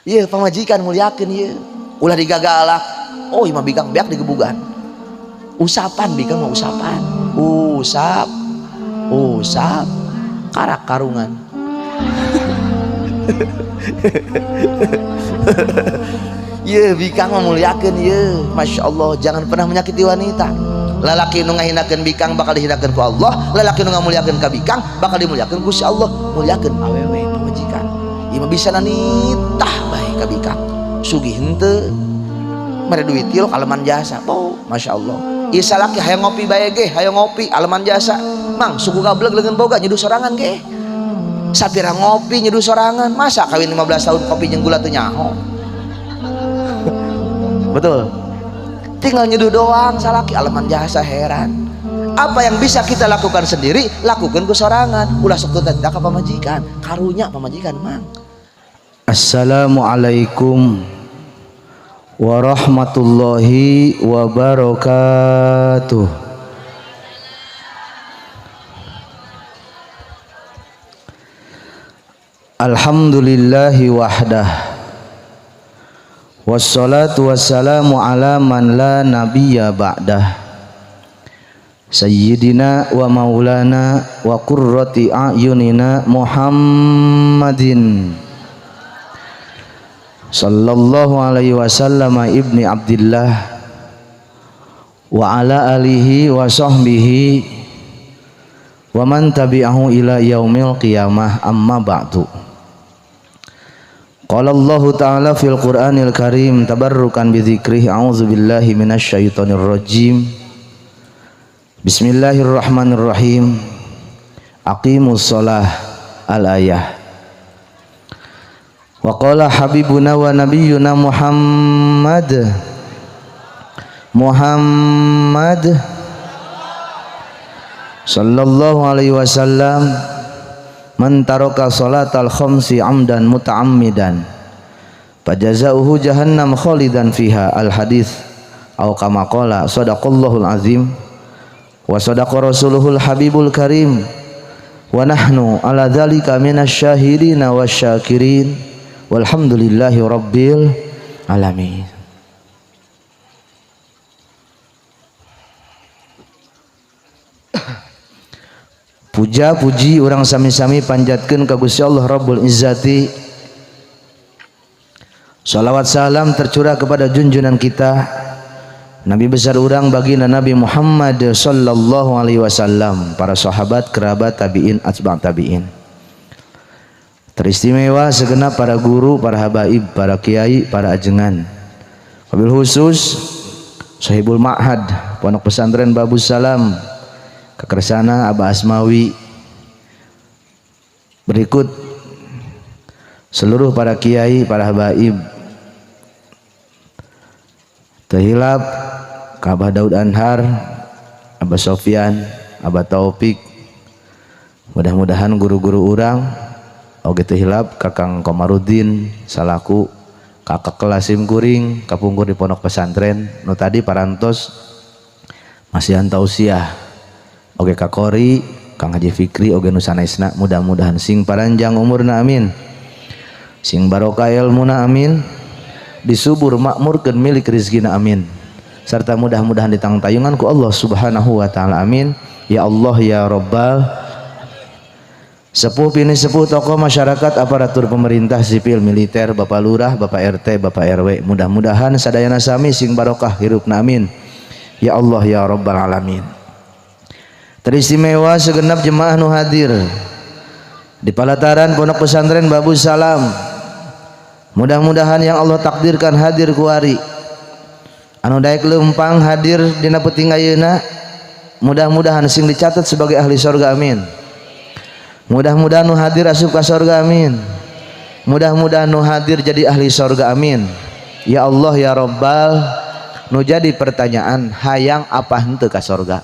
Ieu pamajikan muliakeun ieu. Ulah digagalak. Oh, ieu mah bikang beak digebugan. Usapan bikang mah usapan. Usap. Usap. Karak karungan. Ieu bikang mah muliakeun ieu. Masya Allah, jangan pernah menyakiti wanita. Lalaki nu ngahinakeun bikang bakal dihinakeun ku Allah, lalaki nu ngamuliakeun ka bikang bakal dimuliakeun ku si Allah. Muliakeun awewe pamajikan. Ieu mah bisa nitah bae ka bikang. Sugih henteu. Mere duit ieu kaleman jasa. Oh, Masya Allah. Ieu salaki hayang ngopi bae ge, hayang ngopi aleman jasa. Mang suku gableg leungeun boga nyeduh sorangan ge. Sapira ngopi nyeduh sorangan, masa kawin 15 tahun kopi jeung gula teu nyaho. Betul. Tinggal nyeduh doang salaki aleman jasa heran. Apa yang bisa kita lakukan sendiri, lakukan ku sorangan. Ulah sok teu ka pamajikan, karunya pamajikan mang. Assalamualaikum warahmatullahi wabarakatuh. Alhamdulillahi wahdah, wassalatu wassalamu ala man la nabiyya ba'dah, sayyidina wa maulana wa qurrati a'yunina Muhammadin sallallahu alaihi wasallam ibni Abdillah wa ala alihi wa sahbihi wa man tabi'ahu ila yaumil qiyamah, amma ba'du. Qala Allah ta'ala fil Qur'anil Karim tabarrukan bi dzikrih, a'udzu billahi minasyaitonir rajim. Bismillahirrahmanirrahim. Aqimus shalah al-ayah. Wa qala habibuna wa nabiyyuna Muhammad Muhammad sallallahu alaihi wasallam, man taraka salatal khamsi amdan muta'ammidan fajazauhu jahannam khalidan fiha, al hadis au kama qala, sadaqallahul azim wa sadaqa rasuluhul habibul karim, wa nahnu ala dzalika minasyahidina wasyakirin, walhamdulillahi rabbil alamin. Puja puji urang sami-sami panjatkeun ka Gusti Allah Rabbul Izzati. Salawat salam tercurah kepada junjungan kita Nabi besar urang baginda Nabi Muhammad sallallahu alaihi wasallam, para sahabat, kerabat, tabiin, atba' tabiin. Teristimewa segenap para guru, para habaib, para kiai, para ajengan. Wabil khusus Sahibul Ma'had Pondok Pesantren Babus Salam, Kekersana Abah Asmawi, berikut seluruh para kiai, para habaib. Terhilap Abah Daud Anhar, Abah Sofyan, Abah Taufik. Mudah-mudahan guru-guru urang oge teu hilap Kakang Komarudin salaku kakak kelas sim kuring kapungkur di pondok pesantren nu tadi parantos masihan tausiah oge Kakori Kang Haji Fikri oge nu sanesna, mudah-mudahan sing paranjang umurna amin, sing barokah ilmuna amin, disubur makmurkeun milik rezekina amin, serta mudah-mudahan ditangtayungan ku Allah Subhanahu wa taala amin, ya Allah ya Rabbal. Sepuh pini sepuh tokoh masyarakat, aparatur pemerintah sipil militer, Bapak Lurah, Bapak RT, Bapak RW, mudah-mudahan sadayana sami sing barokah hirupna amin, ya Allah ya Rabbal alamin. Teristimewa segenap jemaah nu hadir di palataran Pondok Pesantren Babus Salam, mudah-mudahan yang Allah takdirkan hadir kuari anu daek leumpang hadir dina peuting ayeuna, mudah-mudahan sing dicatat sebagai ahli surga amin. Mudah-mudahan nu hadir asup ka surga amin. Mudah-mudahan nu hadir jadi ahli surga amin. Ya Allah ya Rabbal. Nu jadi pertanyaan, hayang apa henteu ka surga?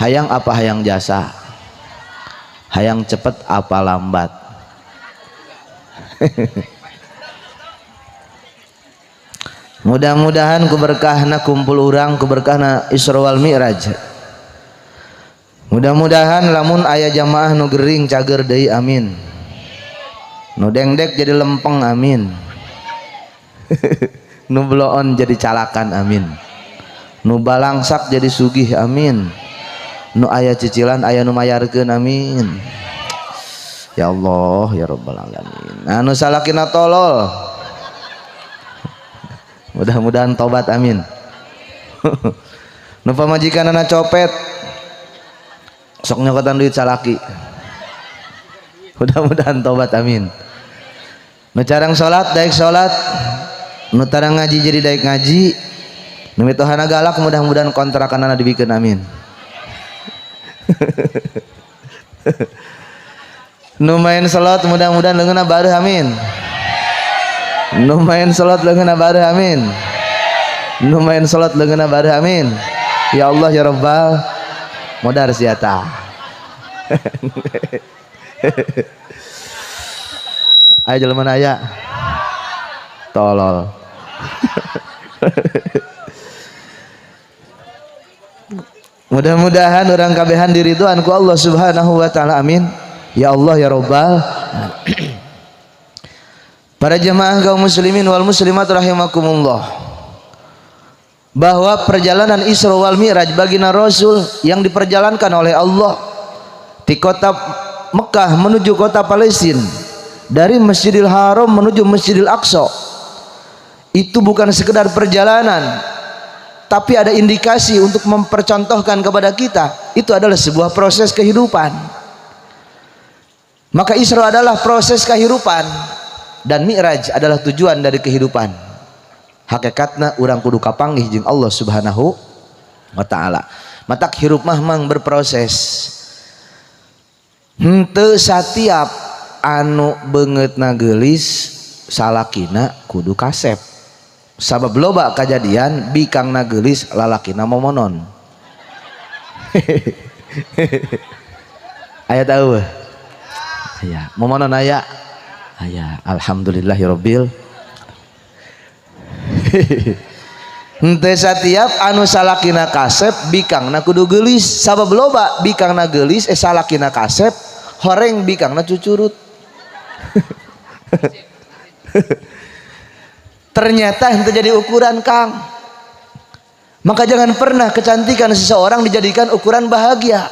Hayang apa hayang jasa? Hayang cepet apa lambat? Mudah-mudahan kuberkahna kumpul urang, kuberkahna Isra wal Mi'raj. Mudah-mudahan lamun aya jamaah nu gering cager deui amin. Nu dengdek jadi lempeng, amin. Nu bloon jadi calakan, amin. Nu balangsak jadi sugih, amin. Nu aya cicilan aya nu mayarkeun, amin. Ya Allah ya Rabbal alamin. Anu salakina tolol, mudah-mudahan tobat, amin. Nu pamajikanana copet, sok nyokotan duit salaki, mudah-mudahan tobat, amin. Nu carang salat daek salat, nu tarang ngaji jadi daek ngaji, nu mitohana galak mudah-mudahan kontrakanana dibikeun, amin. Nu main slot mudah-mudahan leungeunna bareuh, amin. Nu main slot leungeunna bareuh, amin. Nu main slot leungeunna bareuh, amin. Ya Allah ya Rabbal modar siata. Ayo jelema aya tolol. Mudah-mudahan orang kabehan diridhoan ku Allah Subhanahu wa taala, amin. Ya Allah ya Rabbal. Para jemaah kaum muslimin wal muslimat rahimakumullah, bahwa perjalanan Isra wal Mi'raj baginda Rasul yang diperjalankan oleh Allah di kota Mekah menuju kota Palestina, dari Masjidil Haram menuju Masjidil Aqsa, itu bukan sekedar perjalanan, tapi ada indikasi untuk mempercontohkan kepada kita, itu adalah sebuah proses kehidupan. Maka Isra adalah proses kehidupan dan Mi'raj adalah tujuan dari kehidupan. Hakikatna urang kudu kapanggih jeung Allah Subhanahu wa taala. Matak hirup mah mang berproses. Henteu satiap anu beungeutna geulis salakina kudu kasep. Sabab loba kajadian bikangna geulis lalakina momonon. Aya tahu? Aya. Momonon aya? Aya. Alhamdulillahirabbil. Henteu satiap anu salakina kasep bikangna kudu geulis. Sabab loba bikangna geulis salakina kasep horeng bikangna cucurut. Ternyata itu jadi ukuran, Kang. Maka jangan pernah kecantikan seseorang dijadikan ukuran bahagia.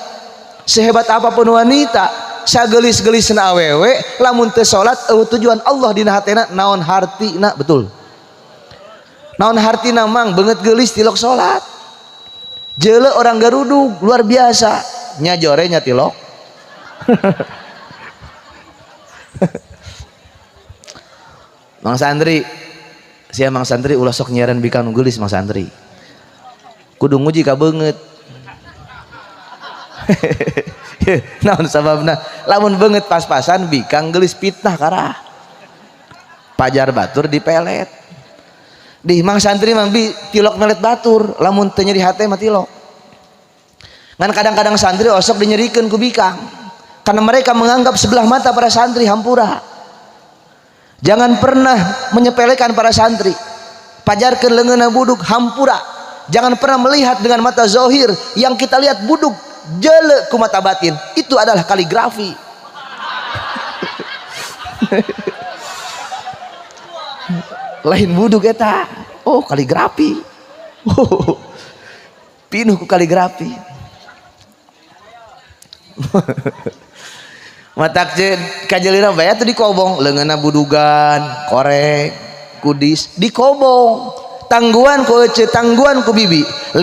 Sehebat apapun wanita, sagelis-gelisna awewe, lamun teu salat eueuh tujuan Allah dina hatena, naon hartina, betul. Naon hartina mang beungeut geulis tilok salat. Jeule orang garudug luar biasa, nya jore nya tilok. Mang Santri, sia Mang Santri ulah sok nyiaran bikang nu geulis Mang Santri. Kudu nguji ka beungeut. Naon sababna? Lamun beungeut pas-pasan bikang geulis fitnah karah. Pajar batur dipelet. Di Mang Santri mang bi tilok melet batur, lamun teu nyeri hate mah tilok. Ngan kadang-kadang santri osok dinyerikeun ku bikang. Karena mereka menganggap sebelah mata para santri hampura. Jangan pernah menyepelekan para santri. Pajarkeun leungeunna buduk hampura. Jangan pernah melihat dengan mata zahir, yang kita lihat buduk jele ku mata batin. Itu adalah kaligrafi. Lain buduk eta. Oh, kaligrafi. Oh, pinuh ku kaligrafi. Matak kajelina bae atuh dikobong leungeunna budugan, korek, kudis dikobong. Tangguhan ku ece, tangguhan ku bibi. 15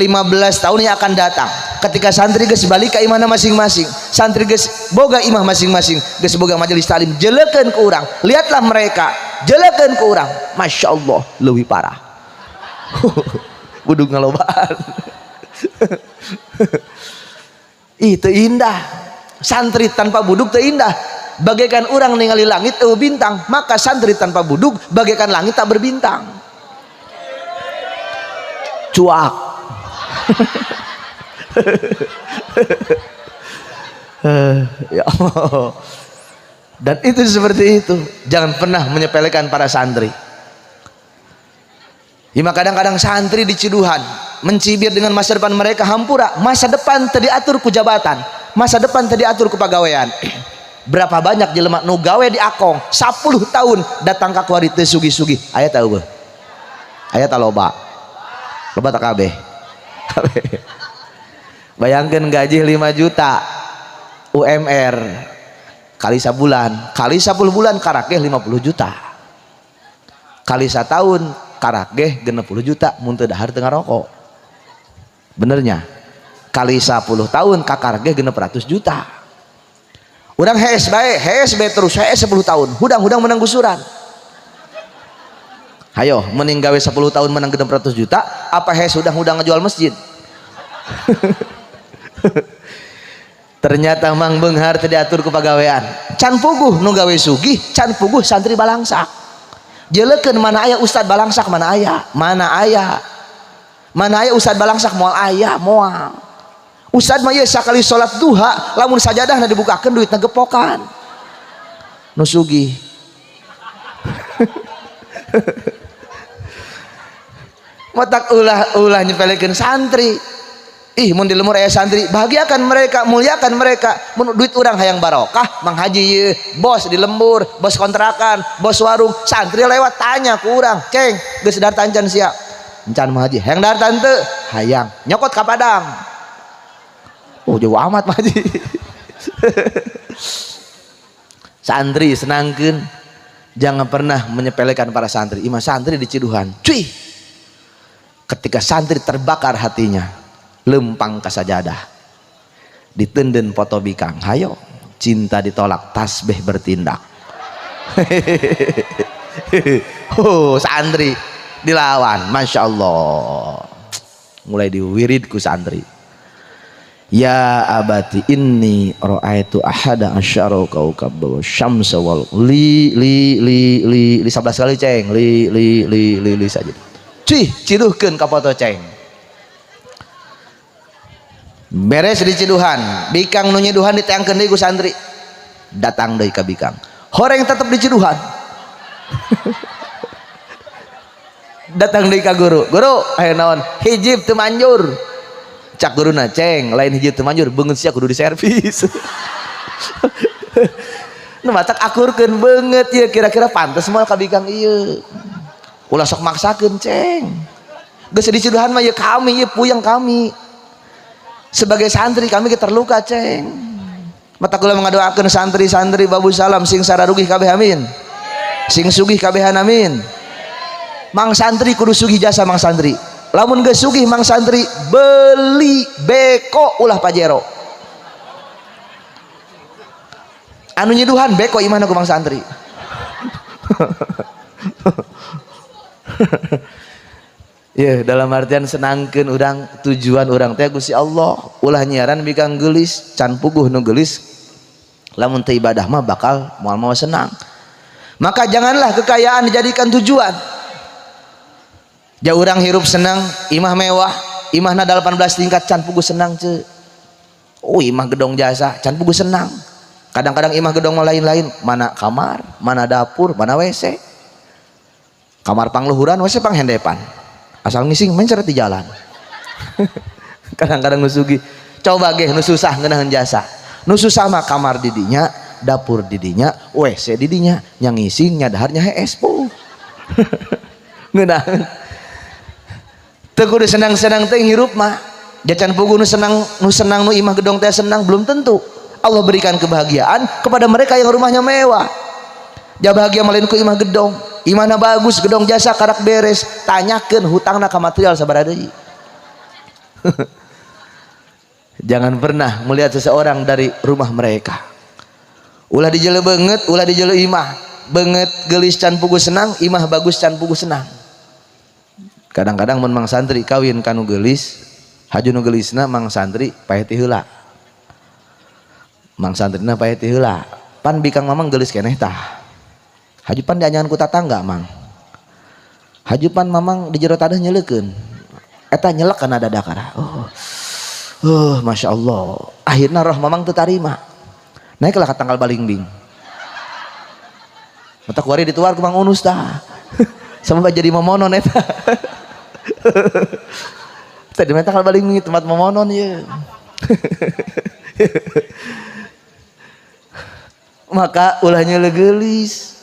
tahun yang akan datang ketika santri geus balik ka imahna masing-masing, santri geus boga imah masing-masing, geus boga majelis taklim, jelekeun ku urang. Lihatlah mereka, jelekeun ku urang. Masya Allah, leuwih parah. Budug ngalobaan. Ih, teu indah. Santri tanpa budug teu indah. Bagaikan urang ningali langit eueuh bintang, maka santri tanpa budug bagaikan langit tak berbintang. Cuak. Ya Allah. Dan itu seperti itu. Jangan pernah menyepelekan para santri. Ya, kadang-kadang santri diciduhan, mencibir dengan masa depan mereka hampura. Masa depan teu diatur ku jabatan, masa depan teu diatur ku pagawean. Berapa banyak jelema nu gawe di akong 10 tahun datang ka kuari teu sugih-sugih. Aya teu eueuh? Aya ta loba? Loba tak kabeh? Bayangkeun gaji 5 juta UMR kali sabulan, kali 10 bulan karak ge 50 juta. Kali satahun karak ge 60 juta mun teu dahar teu ngarokok. Benernya? Kali 10 tahun kakar ge 600 juta. Urang hees bae, hees bae terus, hees 10 tahun. Hudang-hudang menang gusuran. Hayo, mending gawe 10 tahun menang 600 juta, apa hees hudang-hudang ngejual masjid? Ternyata mang beunghar teu diatur ku pagawean. Can puguh nu gawe sugih, can puguh santri balangsak. Jelekeun mana aya ustad balangsak, mana aya? Mana aya? Mana aya ustad balangsak moal aya, moal. Ustad mah ieu sakali salat duha lamun sajadahna dibukakeun duitna gepokan. Nu sugih. Matak ulah-ulah nyepelekeun santri. Ih mun di lemur aya santri, bahagiakan mereka, muliakan mereka. Mun duit urang hayang barokah, Mang Haji ieu, bos di lembur, bos kontrakan, bos warung, santri lewat tanya ku urang, "Ceng, geus dahar tancan sia?" Encan Mang Haji, hayang dahar tante, hayang. Nyokot ka Padang. Oh jauh amat Mang Haji. Santri senangkeun, jangan pernah menyepelekan para santri. Imah santri di Ciduhan, cuy. Ketika santri terbakar hatinya, lempang ke sajadah, ditenden foto bikang, hayo cinta ditolak, tasbih bertindak. Oh santri dilawan, masya Allah. Mulai diwirid ku santri. Ya abati inni ra'aitu ahada asyara kaukab syamsa wal li li li li li 11 kali ceng li li li li li saja. Cih, ciduhkeun ka foto ceng. Beres di ciduhan, bikang nu nyiduhan diteangkeun deui ku santri. Datang deui ka bikang. Horeng tetep di ciduhan. Datang deui ka guru. Guru, aya naon? Hijib teu manjur. Cak guruna ceng, lain hijib teu manjur, beungeut sia kudu diservis. Nu matak akurkeun beungeut ieu kira-kira pantes moal ka bikang ieu. Ulah sok maksakeun ceng. Geus di ciduhan mah ieu kami, ieu puyeng kami. Sebagai santri kami terluka ceng. Mata kula mengadoakeun santri-santri Babu Salam sing sararugih kabeh amin. Sing sugih kabehan amin. Mang santri kudu sugih jasa mang santri. Lamun geus sugih mang santri beli beko ulah pajero. Anu nyiduhan beko imahna ku mang santri. Ya, dalam artian senangkeun urang tujuan urang teh Gusti Allah, ulah nyiaran bikang geulis, can puguh nu geulis lamun teu ibadah mah bakal moal mau senang. Maka janganlah kekayaan dijadikan tujuan. Ja urang hirup senang, imah mewah, imahna 18 tingkat can puguh senang ce. Oh, imah gedong jasa can puguh senang. Kadang-kadang imah gedong mah lain-lain, mana kamar, mana dapur, mana WC. Kamar pangluhuran, WC panghendepan. Asal ngising mencret di jalan. Kadang-kadang nu sugih, coba geh nu susah ngeunaheun jasa. Nu susah mah kamar didinya, dapur didinya, WC didinya, nya ngising nya dahar nya hees po. Ngeunaheun. Teu kudu senang-senang teh hirup mah. Jacan puguh nu senang, nu senang nu imah gedong teh senang belum tentu. Allah berikan kebahagiaan kepada mereka yang rumahnya mewah. Ja bahagia malain ku imah gedong. Imahna bagus, gedong jasa karak beres, tanyakeun hutangna ka material sabaraha deui. Jangan pernah melihat seseorang dari rumah mereka. Ulah dijele beungeut, ulah dijele imah. Beungeut geulis can puguh senang, imah bagus can puguh senang. Kadang-kadang mun mang santri kawin kanu geulis, haju nu geulisna mang santri paeh ti heula. Mang santrina paeh ti heula. Pan bikang mamang geulis keneh tah. Haju pan dianyangan ku tatangga mang. Haju pan mamang di jero taneuh nyeleukeun. Eta nyelek kana dadakara. Oh. Masya Allah. Akhirna roh mamang teu tarima. Naiklah ka tangkal balingbing. Mata kuari dituar ku Mang Unus tah. Sama jadi momonon eta. Tadi mah tangkal balingbing tempat momonon ye. Maka ulah nyeuleuh geulis.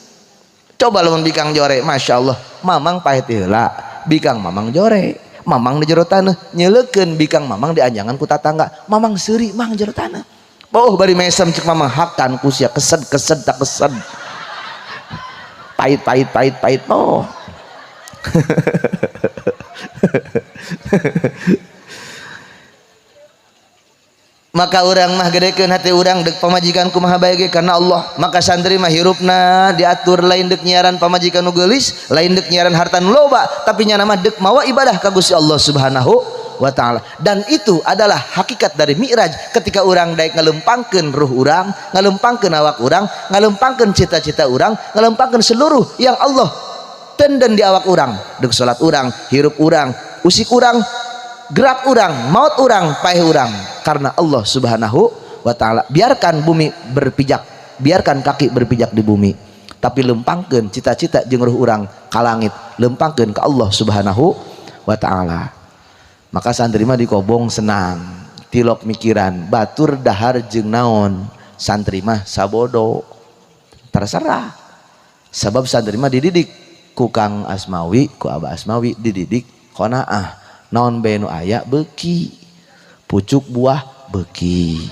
Coba lamun bikang jore, Masya Allah, mamang pahit heula, bikang mamang jore, mamang di jero taneuh, nyeleukeun bikang mamang di anjangan ku tatangga, mamang seuri mang jero taneuh. Oh bari mesem cek mamang hakan ku sia kesed kesed tak kesed. Pahit pahit pahit pahit oh. Maka urang mah gedekeun hati urang dek pamajikan kumaha bae ge karena Allah. Maka santri mah hirupna diatur lain dek nyiaran pamajikan nu geulis, lain dek nyiaran harta nu loba, tapi nyana mah dek mawa ibadah ka Gusti Allah Subhanahu wa taala. Dan itu adalah hakikat dari mi'raj ketika urang daek ngalempangkeun ruh urang, ngalempangkeun awak urang, ngalempangkeun cita-cita urang, ngalempangkeun seluruh yang Allah tenden di awak urang, dek salat urang, hirup urang, usik urang, gerak urang, maut urang, paeh urang karena Allah Subhanahu wa taala. Biarkan bumi berpijak, biarkan kaki berpijak di bumi, tapi lempangkeun cita-cita jeung ruh urang ka langit, lempangkeun ka Allah Subhanahu wa taala. Maka santri mah dikobong senang, tilok mikiran, batur dahar jeung naon, santri mah sabodo, terserah. Sebab santri mah dididik ku Kang Asmawi, ku Abah Asmawi dididik qanaah. Naon bae nu aya beuki, pucuk buah beuki,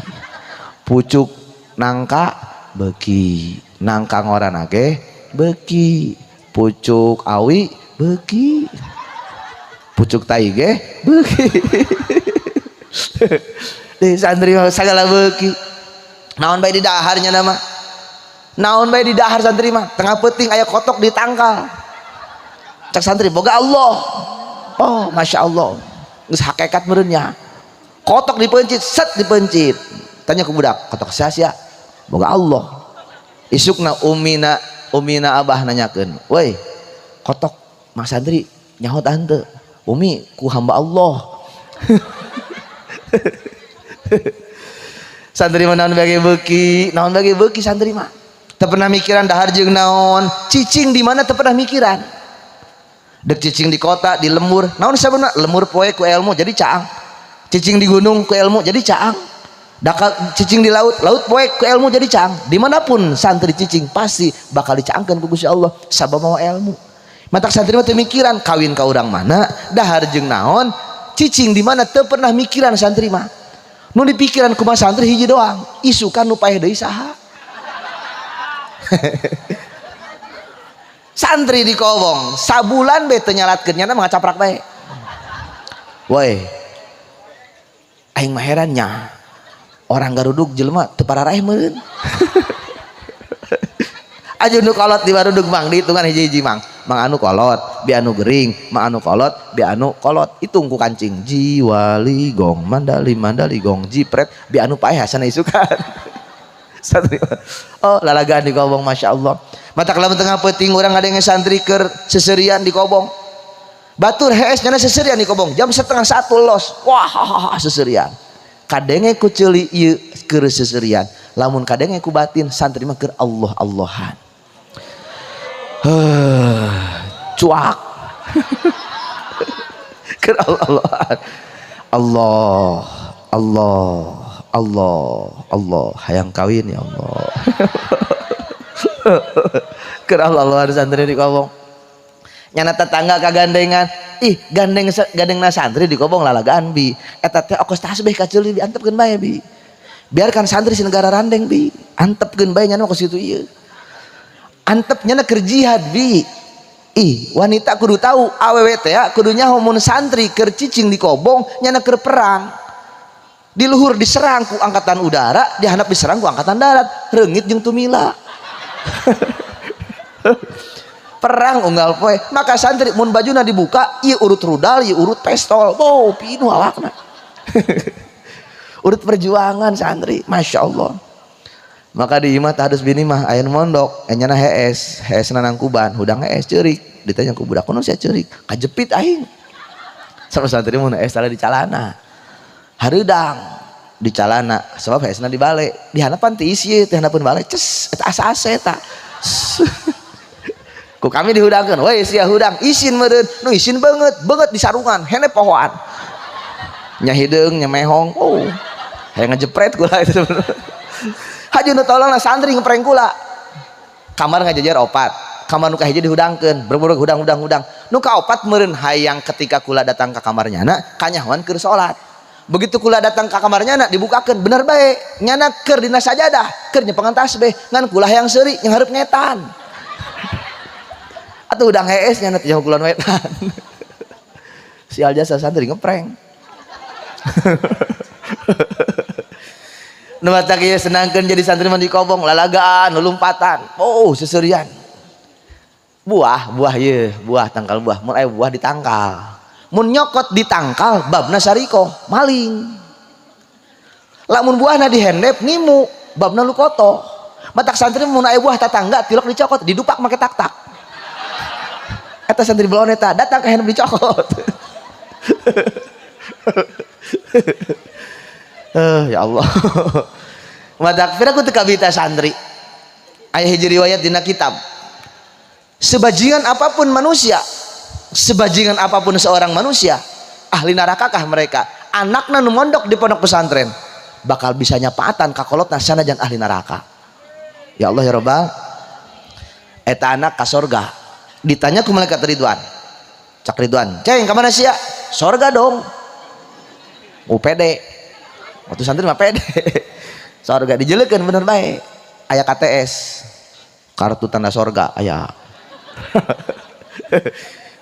pucuk nangka beuki, nangka ngorana ge beuki, pucuk awi beuki, pucuk tai ge beuki. Di santri mah sagala beuki. Naon bae di daharnya nama, naon bae di dahar santri mah, tengah peuting aya kotok di tangkal, cak santri boga Allah. Oh, Masya Allah, geus hakikat meureunnya. Kotok dipencit, set dipencit. Tanya ke budak, kotok sia-sia, boga Allah. Isukna umina, umina abah nanyakeun, woi, kotok Mang Santri nyaho tante, umi ku hamba Allah. Santri mah naon bagi beuki, naon bagi beuki santri mah. Teu pernah mikiran dahar jeung naon, cicing di mana teu pernah mikiran. Dek cicing di kota, di lembur, naon sabenerna lemur poe ku ilmu jadi caang. Cicing di gunung ku ilmu jadi caang. Daka cicing di laut, laut poe ku ilmu jadi caang. Dimanapun santri cicing pasti bakal dicaangkeun ku Gusti Allah sabab mawa ilmu. Matak santri mah teu mikiran kawin ka urang mana, dahar jeung naon, cicing di mana teu pernah mikiran santri mah. Nu dipikiran kumaha santri hiji doang, isukan nu paeh deui saha. Santri di kobong sabulan be teu nyalatkeun nyana mah ngacaprak bae. Woi, aing mah heran nya, orang garuduk jelema teu pararaeh meureun. Aja nu kolot di baruduk mang dihitungan hiji-hiji mang. Mang anu kolot, bi anu gering, mang anu kolot, bi anu kolot. Hitung ku kancing. Jiwali gong mandali mandali gong jipret bi anu paeh hasana isukan. Santri. Oh, lalagaan di kobong Masya Allah. Matak lamun tengah peuting urang ngadenge santri keur seserian di kobong. Batur hees nyana seserian di kobong jam 12:30 los. Wah, seserian. Kadenge ku ceuli ieu keur seserian. Lamun kadenge ku batin santri mah keur Allah Allahan. Cuak. Keur Allah Allahan. Allah Allah Allah Allah hayang kawin ya Allah. Keur Allah Allah santri di kobong. Nyana tetangga kagandengan, ih gandeng gandengna santri di kobong lalagaan bi. Eta teh okos tasbih ka ceuli bi antepkeun bae bi. Biarkan santri si negara randeng bi, antepkeun bae nyana okos kitu ieu. Antep nyana keur jihad bi. Ih, wanita kudu tahu awewe teh kudu nyaho mun santri keur cicing di kobong nyana keur perang. Di luhur diserang ku angkatan udara, di handap diserang ku angkatan darat, reungit jeung tumila. Perang unggal poe, maka santri mun bajuna dibuka, ieu urut rudal, ieu urut pistol. Oh, pinuh awakna. Urut perjuangan santri, Masya Allah. Maka di imah tahadus bini mah aya nu mondok, nyana hees, hees nangkuban, hudang hees ceurik. Ditanya ku budak, kunaon sia ceurik? Kajepit aing. Sama santri mun hees tara di calana. Hareudang di calana, sebab heesna di bale. Di handapan tiis ieu, di handapeun bale, ces, eta asa-asa eta. Ku kami dihudangkeun, we sia hudang, isin meureun, nu isin beungeut, beungeut di sarungan, hene pohoan. Nya hideung, nya mehong, oh. Hayang ngejepret kula itu sebenarnya. Haju nu tolongna santri ngeprank kula. Kamar ngajajar opat. Kamar nu kahiji dihudangkeun, berburuk hudang-hudang-hudang. Nu kaopat meureun hayang ketika kula datang ka kamar nyana kanyahoan keur salat. Begitu kula datang ka kamar nyana dibukakeun, bener bae. Nyana keur dina sajadah, keur nyepengan tasbih, ngan kula hayang seuri yang hareup ngetan. Atuh hudang hees nyana teh jauh kulon wetan. Sial jasa santri ngeprank. Nu matak ieu senangkeun jadi santri mah di kobong, lalagaan, lompatan. Oh, seserian. Buah, buah ieu, buah tangkal buah. Mun aya buah ditangkal. Mun nyokot ditangkal babna sariko, maling. Lamun buahna dihendep nimu, babna lukoto. Matak santri mun aya buah tatangga tilok dicokot, didupak make tak-tak. Eta santri belon eta datang ke hendep dicokot. Ya Allah. Matak pira ku teu kabita santri. Aya hiji riwayat dina kitab. Sebajingan apapun manusia, sebajingan apapun seorang manusia, ahli narakakah mereka? Anakna nu mondok di pondok pesantren bakal bisa nyapaatan ka kolotna sanajan ahli neraka. Ya Allah ya Rabbal. Eta anak ka sorga. Ditanya ku malaikat Ridwan. Cak Ridwan, "Ceng, ka mana sia?" "Sorga dong." UPD. Waktu santri mah pede. Sorga dijelekeun bener bae. Aya KTS. Kartu tanda sorga aya.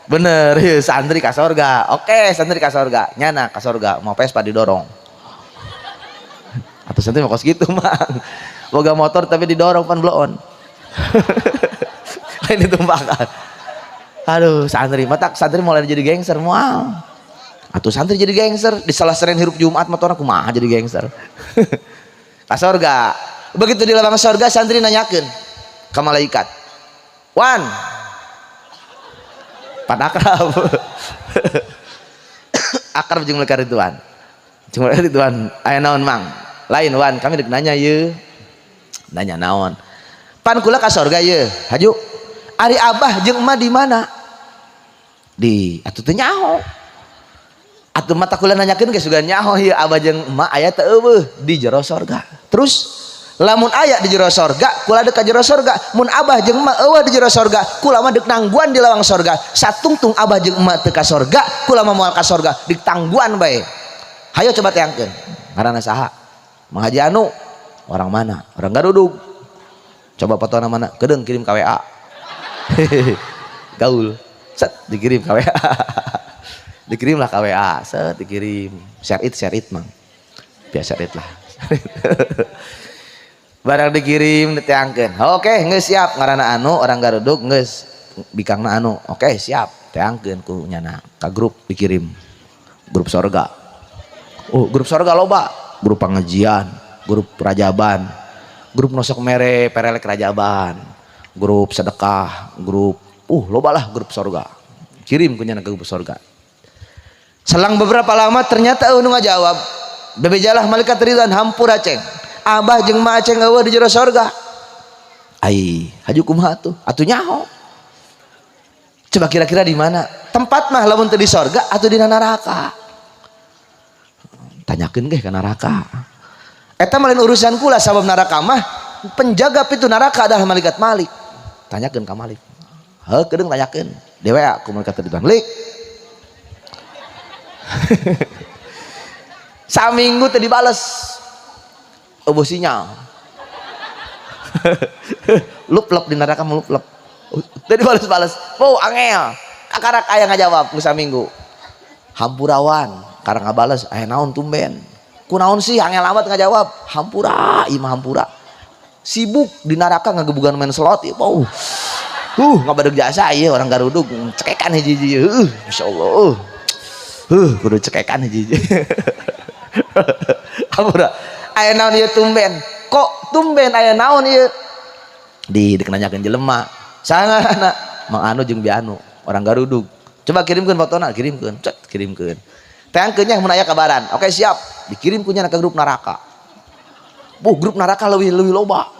Bener, ya, santri ka sorga. Oke, santri ka sorga. Nyana ka sorga, mau Vespa didorong. Atau santri mah kos gitu, Mang. Boga motor tapi didorong pan bloon. Lain ditumpakan. Aduh, santri matak santri mulai jadi gangster moal. Atau santri jadi gangster di salah seren hirup Jumat motorna kumaha jadi gangster. Ka sorga. Begitu di lawang sorga santri nanyakeun ka malaikat. Wan. Pan akrab. Akrab jeung malaikat Ridwan. Jeung malaikat Ridwan, aya naon Mang? Lain Wan, kami dek nanya ye. Nanya naon? Pan kula ka sorga ye. Haju. Ari abah jeung emak di mana? Di atuh teu nyaho. Atuh mata kula nanyakeun ge sugan nyaho ieu abah jeung emak aya teu eueuh di jero sorga. Terus lamun aya di jero sorga, kula dek ka jero sorga. Mun abah jeung emak eueuh di jero sorga, kula mah dek nangguan di lawang sorga. Satungtung abah jeung emak teu ka sorga, kula mah moal ka sorga, ditangguan bae. Hayo coba teangkeun. Ngaranna saha? Mang Haji Anu. Orang mana? Orang Garudug. Coba foto mana? Kedeung kirim ka WA. Gaul. Set dikirim ka WA. Dikirimlah ka WA, set dikirim. Share it Mang. Biasa share it lah. Barang dikirim diteangkeun. Oke, geus siap ngaranna Anu orang Garudug geus bikangna Anu. Oke, siap. Teangkeun ku nyana ka grup dikirim. Grup sorga. Oh, grup sorga loba. Grup pengajian, grup rajaban, grup nosok mere perelek rajaban, grup sedekah, grup loba lah grup sorga. Kirim ku nyana ke grup sorga. Selang beberapa lama ternyata nu ngajawab. Bebejalah malaikat Ridwan hampura ceng. Abah jeung ma aceng eueuh di jero sorga. Ai, haju kumaha tuh? Atuh nyaho. Coba kira-kira di mana? Tempat mah lamun teu di sorga atau di neraka. Tanyakeun ge ka neraka. Eta mah lain urusan kula sabab neraka mah penjaga pintu neraka adalah malaikat Malik. Tanyakeun ka Malik. Heuh kedeung tanyakeun. Di WA ku malaikat Ridwan. Lik. Saminggu teu dibales. Eueuh sinyal. Luplep di neraka mah luplep. Teu dibales-bales. Oh, angel. Kakarak aya ngajawab ku saminggu. Hampurawan, karang ngabales aya naon tumben. Kunaon sih angel amat ngajawab. Hampura, ieu mah hampura. Sibuk di neraka ngagebugan main slot ieu. Oh. Ngabadeg jasa ieu orang Garudug cekekan hiji-hiji. Masyaallah. Kudu cekekan hiji-hiji. Hampura. Aya naon ieu tumben? Kok tumben aya naon ieu? Di dek nanyakeun jelema. Saha ngaranna? Mang Anu jeung Bi Anu, orang Garudug. Coba kirimkeun fotona, kirimkeun. Cet, kirimkeun. Teangkeun nya mun aya kabaran. Oke, siap. Dikirim ku nya ke grup neraka. Buh, grup neraka leuwih leuwih loba.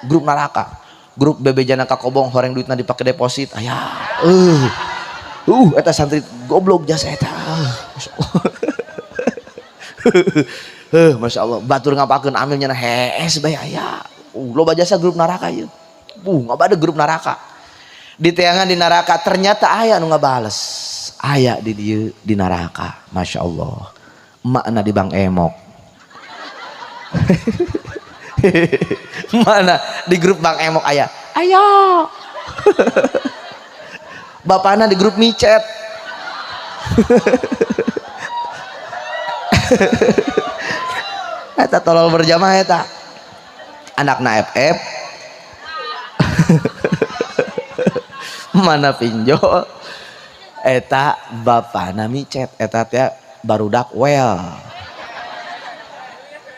Grup neraka. Grup bebejana ka kobong horeng duitna dipake deposit. Aya. Eta santri goblok jasa eta. Heuh, Masya Allah, batur ngapakeun amil nyana hees bae aya. Loba jasa grup neraka ieu. Ngabade grup neraka. Di teangan di neraka ternyata aya nu ngabales. Aya di dieu di neraka. Masya Allah. Emakna di Bang Emok. Mana di grup Bang Emok aya. Ayo. Bapana di grup micet. Eta tolol berjamaah eta. Anakna FF. Mana pinjol. Eta bapana micet eta teh barudak well.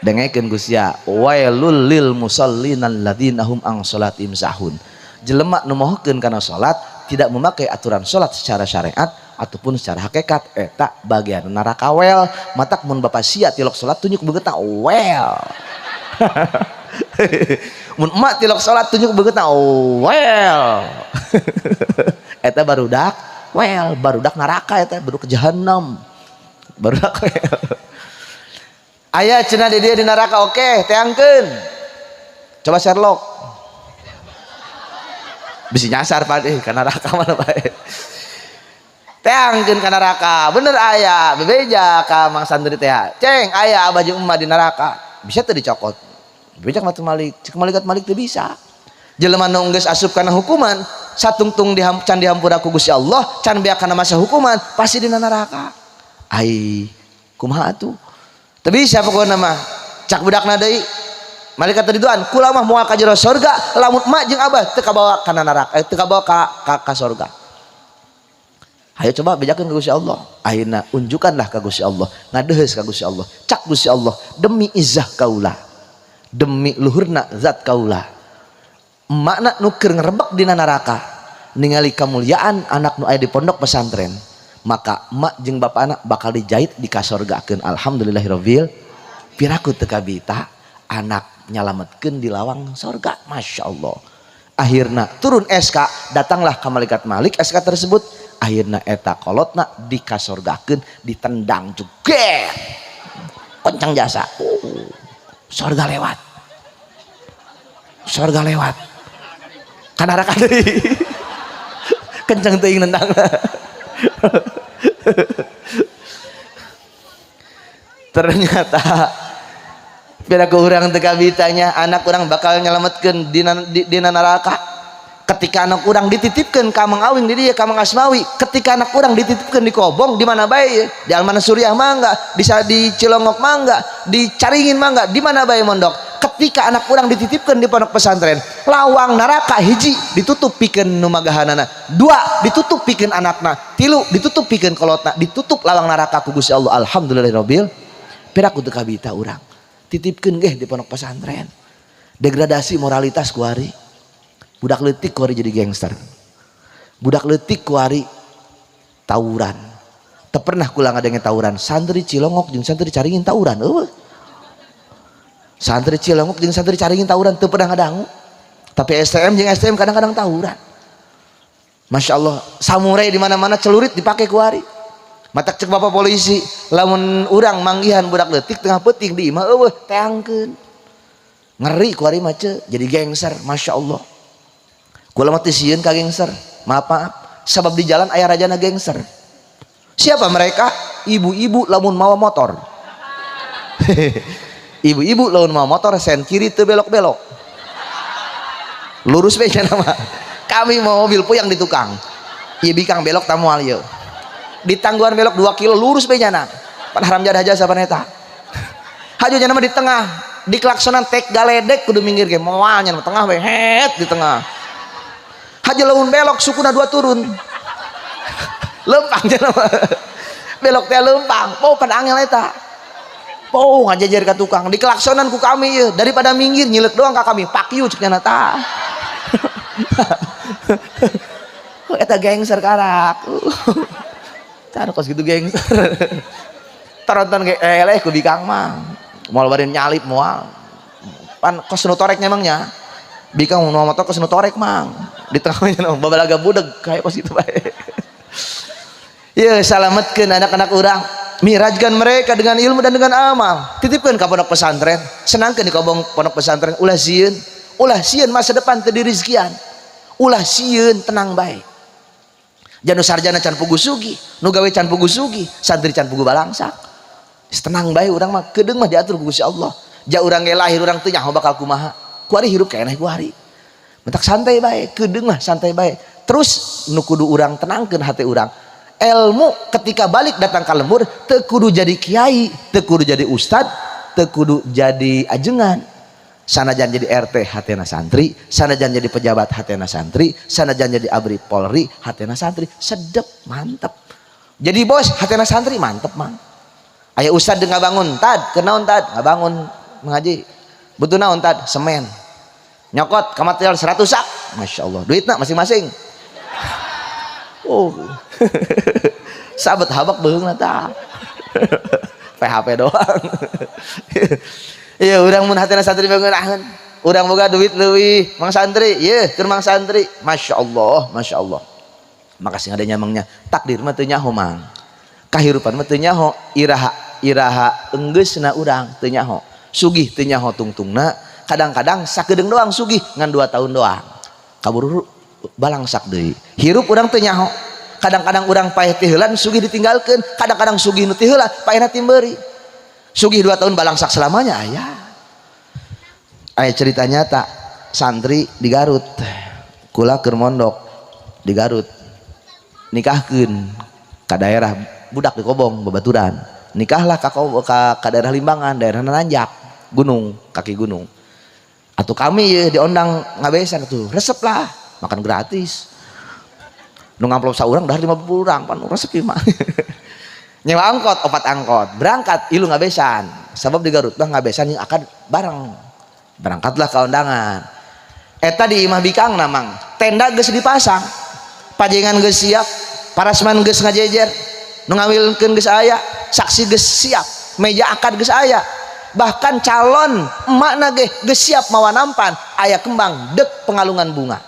Dengekeun ku sia, wailul lil musallin alladzina hum an salatihim sahun. Jelema nu mohokeun kana salat tidak memakai aturan salat secara syariat ataupun secara hakikat eta bagian neraka wel. Matak mun bapa sia tilok salat tunjuk beungeutna wel. Mun emak tilok salat tunjuk beungeutna wel. Eta barudak wel, barudak neraka eta, baru ke jahanam. Barudak wel. Aya cenah di dia di neraka, oke, teangkeun. Coba Sherlock. Bisi nyasar Pak ka neraka mana bae. Teangkeun ka neraka, bener aya, bebeja ka Mang Sandri teh. Ceng, aya abah jeung emak di neraka. Bisa teu dicokot. Bebeja ka Malik, cek malaikat Malik teu bisa. Jelema nu geus asup kana hukuman, satungtung can dihampura ku Gusti Allah, can beak kana masa hukuman, pasti dina neraka. Ai, kumaha atuh? Teu bisa pokona mah. Cak budakna deui. Malaikat tadi duaan, kula mah moal ka jero sorga, lamun emak jeung abah teu kabawa kana neraka, teu kabawa ka sorga. Ayo coba bejakeun ka Gusti Allah. Ayeuna unjukkanlah ka Gusti Allah, ngadeuheus ka Gusti Allah. Cak Gusti Allah, demi izzah kaula, demi luhurna zat kaula. Emakna nu keur ngerebek dina neraka, ningali kamuliaan anak nu aya di pondok pesantren, maka emak jeung bapak anak bakal dijahit dikasorgakeun. Alhamdulillahirabbil piraku teu kabita anak nyalametkeun di lawang sorga. Masya Allah. Akhirna turun SK, datanglah ka malaikat Malik SK tersebut. Akhirna eta kolotna dikasorgakeun, ditendang juga kencang jasa. Sorga lewat, sorga lewat ka neraka deui. Kencang teuing nendangna. Ternyata bila ke urang teu kabitanya anak urang bakal nyelametkeun dina neraka. Ketika anak urang dititipkeun ka Mang Awing di dieu, ka Mang Asmawi, ketika anak urang dititipkeun di Kobong di mana bae, di Almana Suriah mangga, di Cilongok mangga, di Caringin mangga, di mana bae mondok. Ketika anak urang dititipkeun di pondok pesantren, lawang neraka hiji ditutup pikeun nu magahanana, dua ditutup pikeun anakna, tilu ditutup pikeun kolotna, ditutup lawang neraka ku Gusti Allah. Alhamdulillahirabbil. Piraku teu kabita urang titipkeun geh di pondok pesantren. Degradasi moralitas kuari. Budak leutik kuari jadi gangster. Budak leutik kuari tawuran. Teu pernah kula ngadenge tawuran. Santri Cilongok jeung santri Caringin tawuran eueuh. Santri Cilongok jeung santri Caringin tawuran teu pernah ngadangu. Tapi STM jeung STM kadang-kadang tawuran. Masya Allah, samurai di mana-mana celurit dipakai kuari. Matak cek bapak polisi, lamun urang manggihan budak leutik tengah peuting di imah eueuh teangkeun. Ngeri kuari mah ce, jadi gangster, Masya Allah. Kula mah teu sieun ka gangster. Maaf maaf, sabab di jalan aya rajana gangster. Siapa mereka? Ibu-ibu lamun mawa motor. Ibu-ibu lamun mawa motor sen kiri teu belok-belok. Lurus we cenah mah. Kami mau mobil puyang di tukang. Ieu bikang belok tamual ieu. Di tangguhan belok 2 kilo lurus be nyana. Pan haram jadah jasa pan eta. Hajo nyana mah di tengah, di klaksonan tek galedek kudu minggir ge moal nyana tengah we het di tengah. Hajo lamun belok sukuna 2 turun. Lempang nyana mah. Belok teh lempang, po pan angel eta. Po ngajejer ka tukang, di klaksonan ku kami ieu daripada minggir nyilek doang ka kami, pak you cek nyana tah. Eta gangster karak. Cara kos gitu gangster. Taronton ge eleh ku bikang mah. Moal bari nyalip moal. Pan kos nu torek memangnya. Bikang nu motor kos nu torek mang. Di tengahnya babalaga budeg kayak kos gitu bae. Ye salametkeun anak-anak urang. Mirajkan mereka dengan ilmu dan dengan amal. Titipkan ke pondok pesantren, senangkan di kobong pondok pesantren. Ulah sieun, ulah sieun masa depan teu dirizkian, ulah sieun, tenang bae. Janu sarjana can pugu sugih, nu gawe can pugu sugih, santri can pugu balangsak. Tenang bae, urang mah kedeung mah diatur ku Gusti Allah. Ja urang ge lahir, urang teu nyaho bakal kumaha, kuari hirup keneh kuari. Mentak santai bae, kedeung mah santai bae. Terus nu kudu urang tenangkeun hati urang, ilmu ketika balik datang ke lembur teu kudu jadi kiai, teu kudu jadi ustad, teu kudu jadi ajengan. Sanajan jadi RT hatena santri, sanajan jadi pejabat hatena santri, sanajan jadi ABRI Polri hatena santri, sedep, mantep. Jadi bos hatena santri, mantep mang. Aya ustad ngabangun tad, kenaon tad ngabangun mengaji, butuh naon tad? Semen. Nyokot ke material 100 sak. Masya Allah, duitna masing-masing. Oh, sahabat habak beung tah PHP doang. Iya, urang mun hatena santri bangunaheun, urang boga duit leuwih mang santri, ieu keur mang santri. Masya Allah, Masya Allah. Makasih ada nyamangnya. Takdir mah teu nyaho, mang. Kahirupan mah teu nyaho iraha iraha enggeusna, urang teu nyaho. Sugih teu nyaho tungtungna. Kadang-kadang sakedeung doang sugih, ngan 2 tahun doang, kaburu balangsak deui. Hirup urang teu nyaho. Kadang-kadang urang paeh ti heulan, sugih ditinggalkeun. Kadang-kadang sugih nu ti heula, paehna timberi. Sugih 2 tahun, balangsak selamanya. Aya, aya cerita nyata santri di Garut. Kula keur mondok di Garut, nikahkeun ka daerah, budak di Kobong babaturan, nikahlah ka daerah Limbangan, daerah nanjak gunung, kaki gunung. Atau kami ya diundang ngabesan tuh, resep lah, makan gratis. Nu ngamplop saurang, dahar 50 orang, pan resep mah. Nyewa angkot, opat angkot, berangkat ilu ngabesan. Sebab di Garut mah ngabesan yang akan bareng. Berangkatlah ke undangan eta di imah bikang namang. Tenda geus dipasang, pajengan geus siap, parasman geus ngajejer, nu ngawilkeun geus aya, saksi geus siap, meja akad geus aya, bahkan calon emakna ge geus siap mawa nampan, aya kembang dek pengalungan bunga.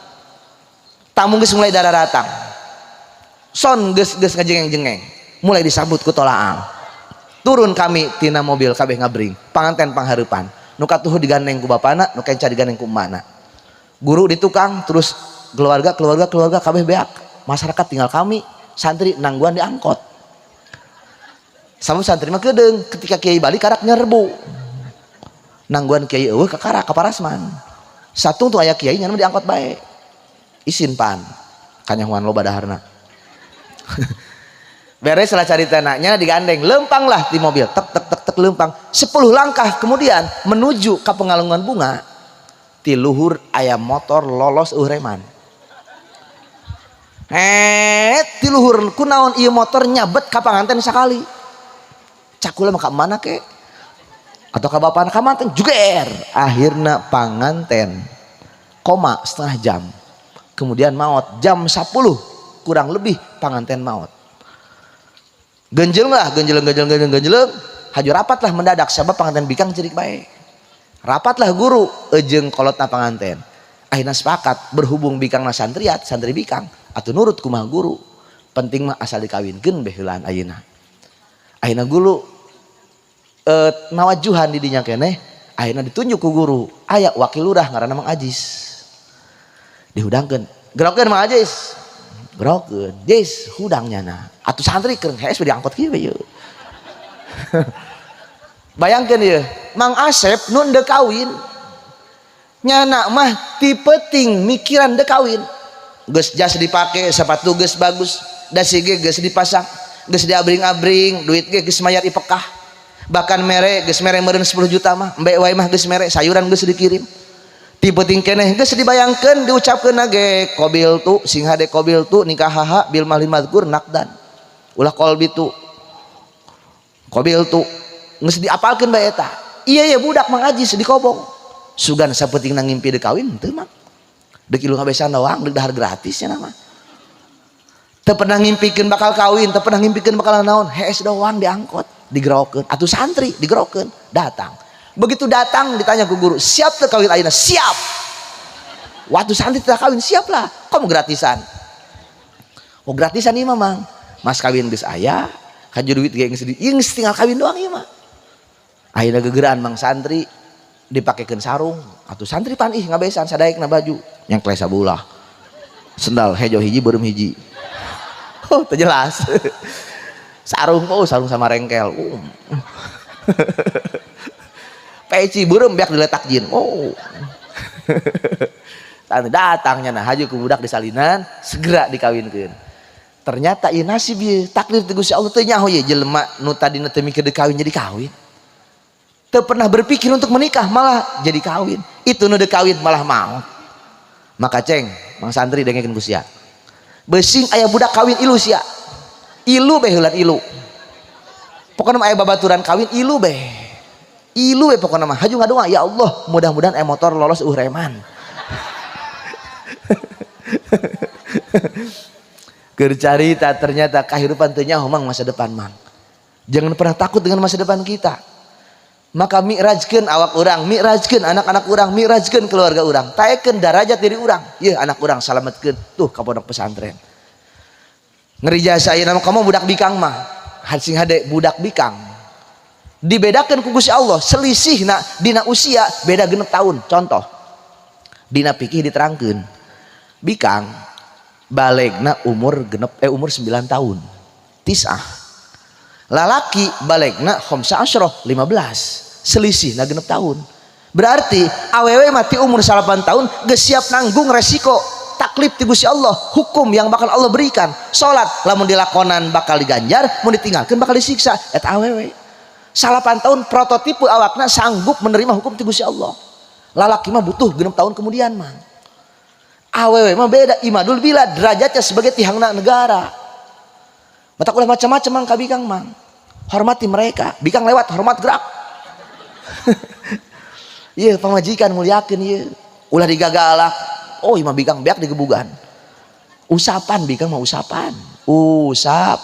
Tamu geus mulai datang, sound geus geus ngajengeng-jengeng, mulai disambut ku tolaang. Turun kami tina mobil, kabeh ngabring, panganten panghareupan, nu katuhu digandeng ku bapana, nu kenca digandeng ku emakna, guru di tukang, terus keluarga, keluarga, keluarga, kabeh beak. Masyarakat tinggal kami santri nangguan di angkot. Sama santri mah kedeung, ketika kiai balik karak nyerbu, nangguan kiai eueuh kakarak ka parasman. Satu tuh aya kiai nya di angkot bae, isin pan kanyahoan loba daharna. Beres lah cari tanahnya, digandeng, lempang lah di mobil, tek tek tek tek, lempang 10 langkah kemudian menuju ke pengalungan bunga, ti luhur aya motor lolos eureman. Eh, ti luhur kunaon ieu motor nyabet ka panganten sakali. Cakula mah ka mana ke atau ka bapana ka manten juger. Akhirna panganten koma setengah jam kemudian maut. Jam 10 kurang lebih panganten maut. Genjel lah, genjel, genjel, genjel, genjel, haju rapat lah mendadak sebab panganten bikang cerik baik. Rapatlah guru ejeng kolotna panganten. Akhirnya sepakat, berhubung bikang na santriat, santri bikang atau nurut kumaha guru, penting mah asal dikawinkeun beheulaan ayeuna. Akhirnya guru nawajuhan di dinya keneh. Akhirnya ditunjuk ku guru, aya wakil lurah ngaranna Mang Ajis, dihudangkeun, gerokeun Mang Ajis, gerokeun jis, hudang nyana. Atuh santri keur hees diangkut kieu ye. Bayangkeun ieu Mang Asep nu deuk kawin, nyana mah ti peuting mikiran deuk kawin. Geus jas dipake, sepatu geus bagus, dasi ge geus dipasang, geus diabring-abring, duit ge geus mayar ipekah, bahkan mere geus mere meureun 10 juta mah, embe wae mah geus mere, sayuran geus dikirim. Ti peuting keneh geus dibayangkeun, diucapkeun ge qobiltu, sing hade, qobiltu nikahaha bil mahril madzkur naqdan, ulah qolbi tu, qobiltu geus diapalkeun bae eta. Iya ya, budak Mang Ajis di Kobong sugan sapenting ngimpi deuk kawin teu mah, deuk ilu ngabesan doang, deuk dahar gratis nya mah. Teu pernah ngimpikeun bakal kawin, teu pernah ngimpikeun bakal naon, hees doang diangkut, digerokeun. Atuh santri digerokeun, datang. Begitu datang ditanya ku guru, "Siap teu kawin ayeuna?" "Siap." Waktu santri tidak kawin, siap lah, kamu gratisan. Oh, gratisan ini mang, mas kawin geus aya. Haju duit ge geus di geus tinggal kawin doang ieu mah. Ayeuna gegeraan mang santri dipakekeun sarung atuh santri pan ih ngabesan sadaekna baju nyengkle sabulah. Sendal hejo hiji beureum hiji. Oh, teu jelas. Sarung oh sarung sama rengkel. Peci beureum beak diletak jin. Oh. Datangnya nah haju ku budak disalinan segera dikawinkeun. Ternyata ieu nasib ieu takdir ti Gusti Allah teu nyaho ieu jelema nu tadina teu mikir dikawin jadi kawin. Teu pernah berpikir untuk menikah malah jadi kawin. Itu nu dikawin malah maot. Maka ceng mang santri dengekeun ku sia. Besing aya budak kawin ilu sia. Ilu beh heulan ilu. Pokona mah aya babaturan kawin ilu beh. Ilu beh pokona mah haju ngadoa ya Allah mudah-mudahan aya motor lolos reman. Keur carita ternyata kehidupan teu nyaho mang masa depan mang. Jangan pernah takut dengan masa depan kita. Maka mi'rajkeun awak urang, mi'rajkeun anak-anak urang, mi'rajkeun keluarga urang, taekeun darajat diri urang. Yeuh anak urang salametkeun tuh ka pondok pesantren. Ngeri jasa ayeuna mah kamu budak bikang mah. Sing hade budak bikang. Dibedakeun ku Gusti Allah, selisihna dina usia beda 6 tahun. Contoh. Dina fikih diterangkeun. Bikang balegna umur umur 9 tahun. Tis'ah. Lalaki balegna khamsa asyroh 15. Selisihna 6 tahun. Berarti awewe mati umur 8 tahun geus siap nanggung resiko taklif ti Gusti Allah, hukum yang bakal Allah berikan. Salat lamun dilakonan bakal diganjar, mun ditinggalkeun bakal disiksa. Eta awewe. 8 tahun prototipe awakna sanggup menerima hukum ti Gusti Allah. Lalaki mah butuh 6 tahun kemudian mah. Awewe mah beda, imadul bila derajatnya sebagai tihangna negara. Matak ulah macam-macam mang ka bikang mang. Hormati mereka, bikang lewat hormat gerak. Ieu pamajikan muliakeun ieu. Ulah digagalak. Oh, imah bikang beak digebugan. Usapan bikang mah usapan. Usap.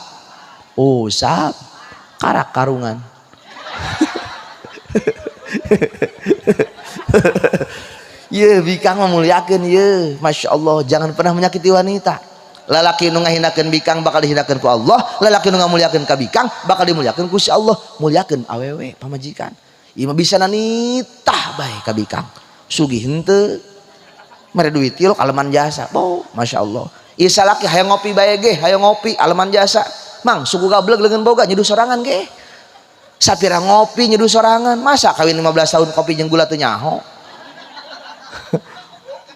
Usap. Karak karungan. Ye bikang mah muliakeun ye. Masya Allah, jangan pernah menyakiti wanita. Lalaki nu ngahinakeun bikang bakal dihinakeun ku Allah, lalaki nu ngamuliakeun ka bikang bakal dimuliakeun ku si Allah. Muliakeun awewe pamajikan. Ieu mah bisa nanitah bae ka bikang. Sugih henteu. Mere duit ieu aleman jasa. Oh, Masya Allah. Ieu salaki hayang ngopi bae ge, hayang ngopi aleman jasa. Mang suku gableg leungeun boga nyeduh sorangan ge. Sapira ngopi nyeduh sorangan, masa kawin 15 tahun kopi jeung gula teu nyaho.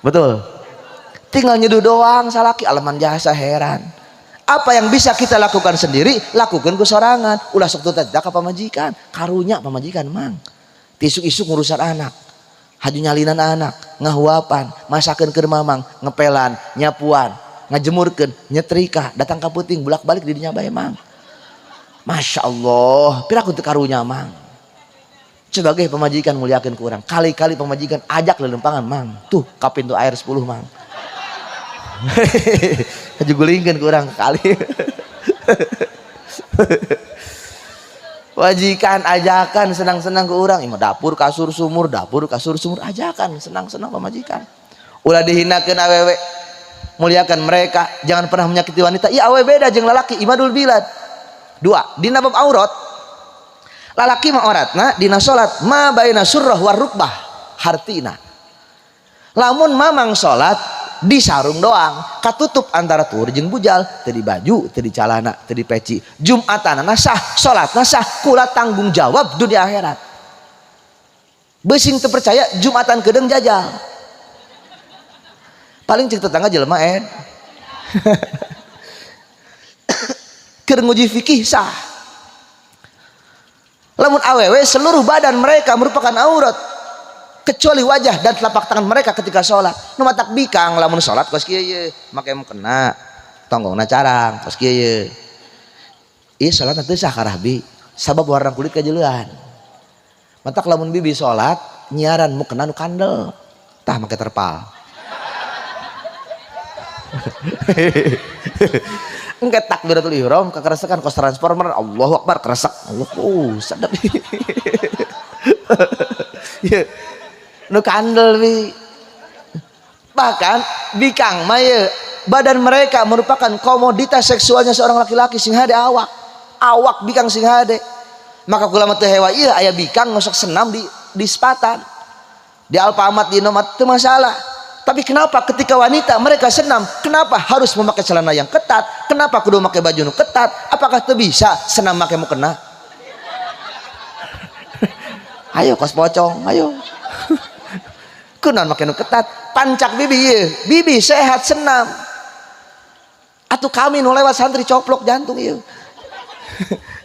Betul. Tinggal nyeduh doang salaki aleman jasa heran. Apa yang bisa kita lakukan sendiri, lakukan ku sorangan. Ulah sok teu ka pamajikan, karunya pamajikan mang. Tisuk-isuk ngurusan anak. Haju nyalinan anak, ngahuapan, masakeun keur mamang, ngepelan, nyapuan, ngajemurkeun, nyetrika, datang ka peuting bolak-balik di dinya bae mang. Masya Allah, piraku teu karunya mang. Sebagai pemajikan muliakeun ku urang. Kali-kali pemajikan ajak lelempangan mang. Tuh ka pintu air 10 mang. Haju gulingkeun ku urang kali. Wajikan ajakan senang-senang ke urang. Imah dapur kasur sumur, dapur kasur sumur ajakan senang-senang pemajikan. Ulah dihinakeun awewe. Muliakan mereka, jangan pernah menyakiti wanita. Iya awewe beda jeung lalaki, imadul bilad. Dua, dina bab aurat. Lalaki mah auratna dina salat ma baina surrah war rukbah hartina. Lamun mamang salat di sarung doang, katutup antara tur jeung bujal, teu di baju, teu di calana, teu di peci. Jumatanana sah, salatna sah, kula tanggung jawab dunia akhirat. Beusing teu percaya Jumatan kedeung jajal. Paling cek tetangga jelema ed. Keur nguji fikih sah. Lamun awewe seluruh badan mereka merupakan aurat kecuali wajah dan telapak tangan mereka ketika sholat. Nu matak bikang lamun sholat kos kieu ye, make mukena, tonggongna carang kos kieu ye. Ieu sholatna teu sah karahbi sabab warna kulit kajeulean. Matak lamun bibi sholat nyiaran mukena nu kandel, tah make terpal. Engke takbiratul ihram kakeresekan kos transformer, Allahu akbar keresek. Allah, oh sedap. Ya. Nu kandel bi. Bahkan bikang mah ye, badan mereka merupakan komoditas seksualnya seorang laki-laki sing hade awak. Awak bikang sing hade. Maka kula mah teu hewa ieu aya bikang ngosok senam di sepatan. Di Alfamart, di Indomaret teu masalah. Tapi kenapa ketika wanita mereka senam, kenapa harus memakai celana yang ketat? Kenapa kudu memakai baju nu ketat? Apakah teu bisa senam make mukena? Ayo kos pocong, ayo. Kunaon make nu ketat? Pancak bibi ieu, bibi sehat senam. Atuh kami nu lewat santri coplok jantung ieu.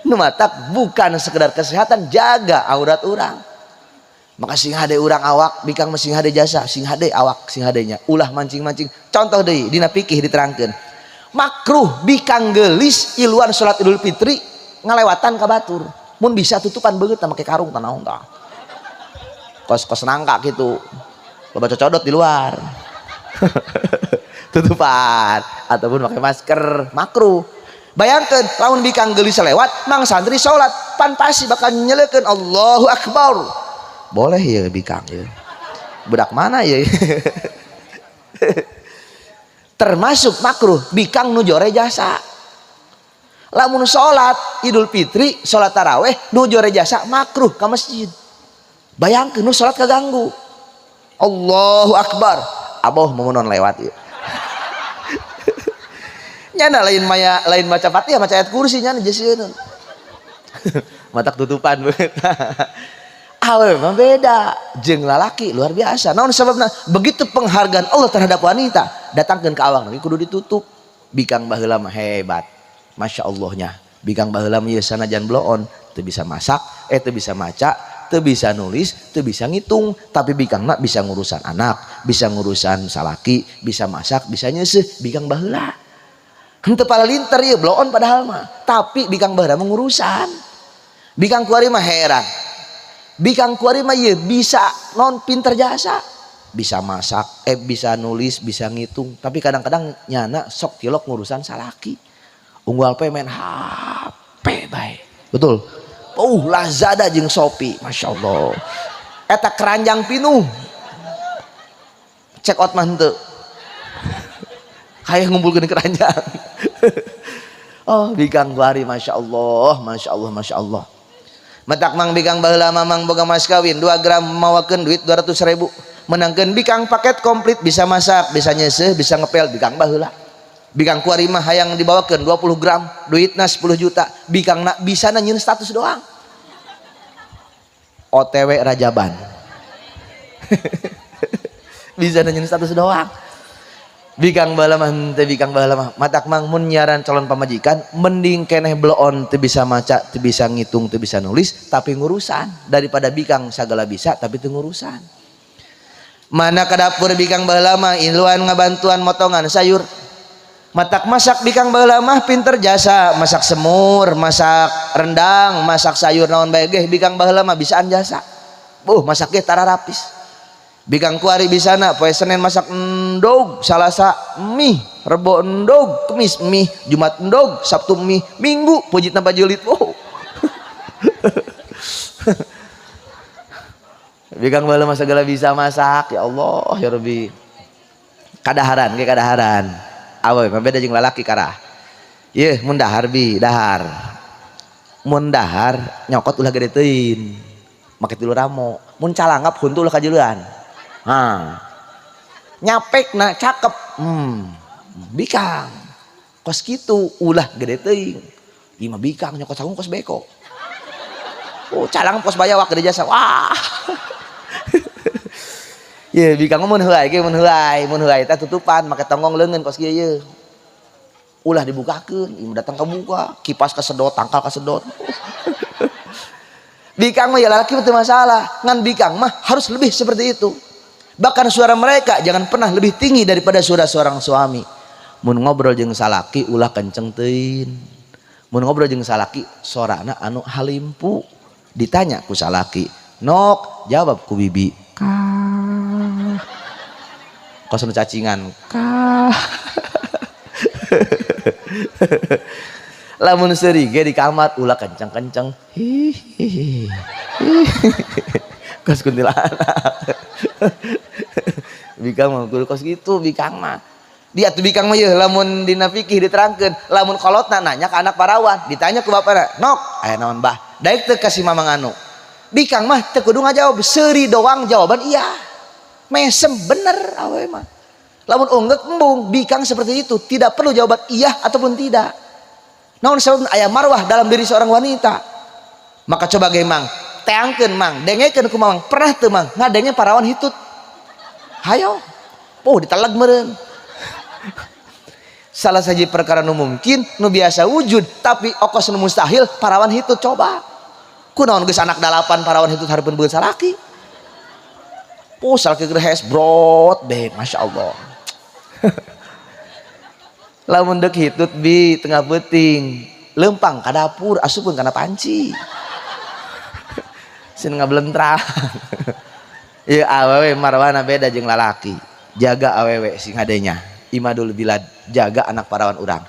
Nu matak bukan sekedar kesehatan, jaga aurat urang. Maka sing hade urang awak, bikang mah sing hade jasa, sing hade awak, sing hadenya. Ulah mancing-mancing. Contoh deui dina fikih diterangkeun. Makruh bikang geulis iluan salat Idul Fitri ngalewatan ka batur. Mun bisa tutupan beungeut make karung tah naon tah. Kos-kos nangka gitu. Loba cocodot di luar. Tutupan ataupun pakai masker, makruh. Bayangkan lamun bikang geulis lewat, mang santri salat, pan pasti bakal nyeleukeun Allahu Akbar. Boleh ya bikang ya. Budak mana ya? Termasuk makruh bikang nu jore jasa. Lamun salat Idul Fitri, salat taraweh nu jore jasa makruh ka masjid. Bayangkeun nu salat kaganggu. Allahu Akbar. Aboh memenon lewat ya. Nyana lain maya lain maca Fatihah, maca ayat kursi nyana jesieun. Matak tutupan beungeut. Awewe mah beda jeung lalaki luar biasa. Naon sababna? Begitu penghargaan Allah terhadap wanita, datangkeun ka awak kudu ditutup. Bikang baheula mah hebat. Masya Allahnya. Bikang baheula mah ieu sanajan bloon, teu bisa masak, teu bisa maca, teu bisa nulis, teu bisa ngitung, tapi bikang mah bisa ngurusan anak, bisa ngurusan salaki, bisa masak, bisa nyeuseuh, bikang baheula. Henteu palalinter ieu bloon padahal mah, tapi bikang baheula mah ngurusan. Bikang kuari mah heran. Bikang kuari mah ieu bisa non pinter jasa, bisa masak, bisa nulis, bisa ngitung, tapi kadang-kadang nyana sok tilok ngurusan salaki. Unggal pe main HP bae. Betul. Lazada jeung Shopee, Masya Allah. Eta keranjang pinuh. Check out mah henteu. Kayak ngumpulkeun keranjang. Oh, bikang kuari Masya Allah, Masya Allah, Masya Allah. Matak mang bikang baheula mamang boga mas kawin 2 gram mawakeun duit 200.000. Menangkeun bikang paket komplit, bisa masak, bisa nyeuseuh, bisa ngepel, bikang baheula. Bikang kuari mah hayang dibawakeun 20 gram, duitna 10 juta. Bikang nak bisa nyieun status doang. OTW Rajaban. Bisa nyieun status doang. Bikang baheula mah henteu, bikang baheula mah matak mang mun nyaran calon pamajikan mending keneh bloon teu bisa maca, teu bisa ngitung, teu bisa nulis, tapi ngurusan daripada bikang sagala bisa tapi teu ngurusan. Mana ka dapur bikang baheula mah iluan ngabantuan motongan sayur. Matak masak bikang baheula mah pinter jasa, masak semur, masak rendang, masak sayur naon bae ge bikang baheula mah bisaan jasa. Masak ge tararapis. Bikang kuari bisana poe Senin masak endog, Salasa mie, Rebo endog, Kemis mie, Jumat endog, Sabtu mie, Minggu pujitna bajulit. Oh. Bikang baheula mah segala bisa masak, ya Allah, ya Rabbi. Kadaharan ge kadaharan. Awewe mah beda jeung lalaki karah. Yeuh mun dahar bi, dahar. Mun dahar nyokot ulah gede teuing. Make tilu ramo. Mun calangap huntu ulah kajeuleuan. Ha. Nyapekna cakep. Bikang. Kos kitu ulah gede teuing. Ieu mah bikang nyokot saung kos beko. Oh, calangap kos bayawak gede jasa. Wah. Ye, bikang mah mun heuay ge mun heuay teh tutupan make tonggong leungeun kos kieu ye. Ulah dibukakeun, ieu datang kabuka, kipas kasedot, tangkal kasedot. Bikang mah ya lalaki mah teu masalah, ngan bikang mah harus lebih seperti itu. Bahkan suara mereka jangan pernah lebih tinggi daripada suara seorang suami. Mun ngobrol jeung salaki ulah kenceng teuing. Mun ngobrol jeung salaki sorana anu halimpu. Ditanya ku salaki, "Nok," jawab ku bibi, "Kah." Kos nu cacingan, "Kah." Lamun seuri ge di kamar ulah kenceng-kenceng. Hihihi. Kos kuntilanak. Bikang mah kudu kos gitu bikang mah. Dia tuh bikang mah yeuh lamun dina fikih diterangkeun, lamun kolotna nanya ke anak parawan, ditanya ku bapana, "Nok, aya naon bah?" Daek teu ka si mamang anu. Bikang mah teu kudu ngajawab, seuri doang jawaban iya. Mesem bener awewe mah. Lamun unggek embung, bikang seperti itu, tidak perlu jawaban iya ataupun tidak. Naon sebab aya marwah dalam diri seorang wanita. Maka coba ge mang, teangkeun mang, dengekeun ku mang, pernah teu mang ngadenge parawan hitut? Hayo. Oh, diteleg meureun. Salah saja perkara nu mungkin, nu biasa wujud, tapi okos nu mustahil parawan hitut coba. Kunaon geus anak dalapan parawan hitut hareupeun beungeut salaki. Oh, salaki geus brot be, Masya Allah. Lamun deuk hitut bi tengah peuting, lempang ka dapur, asupkeun kana panci. Sin ngablentrang. Ieu awewe marwana beda jeung lalaki. Jaga awewe sing hadenya. Imadul bilad, jaga anak parawan urang.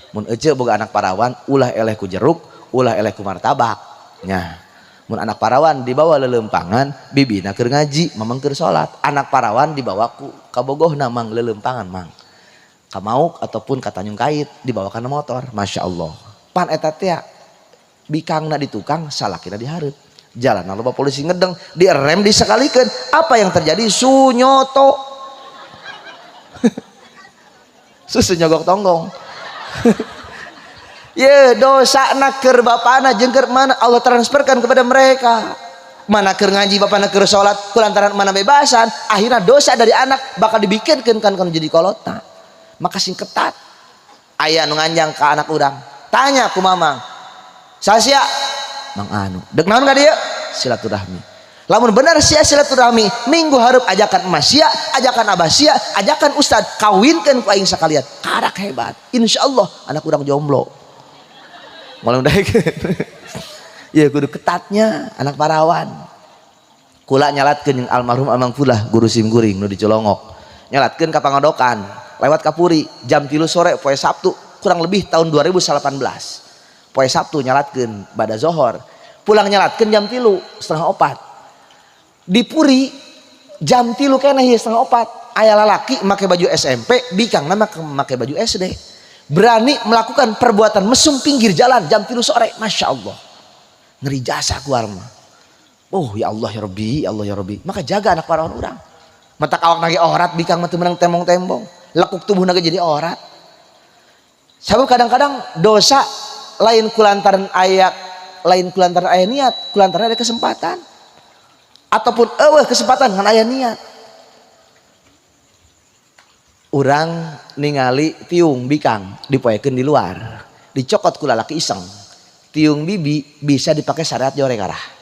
Mun ece boga anak parawan, ulah eleh ku jeruk, ulah eleh ku martabak. Nya. Mun anak parawan dibawa lelempangan, bibina keur ngaji, mamang keur salat. Anak parawan dibawa ku kabogohna mang lelempangan mang. Ka Mauk ataupun ka Tanjung Kait dibawa kana motor, Masya Allah. Pan eta teh bikangna di tukang, salakina di hareup. Jalan loba polisi ngedeng, direm disekalikeun. Apa yang terjadi? Sunyoto. Susu nyogok tonggong. Ye dosa na keur bapana jeung keur mana Allah transferkan kepada mereka. Mana keur ngaji bapana keur salat kulantaran mana bebasan, akhirnya dosa dari anak bakal dibikinkeun kan kan jadi kolotna. Maka sing ketat. Aya nu nganjang ka anak urang. Tanya ku mamang. Sasia Mang anu. Dek naon ka dieu? Silaturahmi. Lamun benar sia silaturahmi, minggu hareup ajakan emas sia, ajakan abah sia, ajakan ustad, kawinkeun ku aing sakalian. Karak hebat. Insyaallah anak urang jomblo. Malam daekeun. Ya kudu ketatnya anak parawan. Kula nyalatkeun jeung almarhum Amang Fulah guru sim kuring nu di Cilongok. Nyalatkeun ka Pangodokan, lewat Kapuri jam 3 sore poe Sabtu, kurang lebih tahun 2018. Poe Sabtu nyalatkeun bada zohor. Pulang nyalatkeun jam 3 setengah opat. Di Puri jam 3 keneh ieu setengah opat. Aya lalaki make baju SMP, bikangna make baju SD. Berani melakukan perbuatan mesum pinggir jalan jam 3 sore, Masya Allah. Ngeri jasa keluar mah. Oh ya Allah ya Rabbi, ya Allah ya Rabbi. Maka jaga anak parawan urang. Mata awak nage orat bikang mah teu meunang tembong-tembong. Lekuk tubuh nage jadi orat. Sabab kadang-kadang dosa lain kulantaran aya, lain kulantaran aya niat, kulantaran ada kesempatan. Ataupun eueuh kesempatan ngan aya niat. Urang ningali tiung bikang dipoekeun di luar, dicokot ku lalaki iseng. Tiung bibi bisa dipakai syariat jore karah.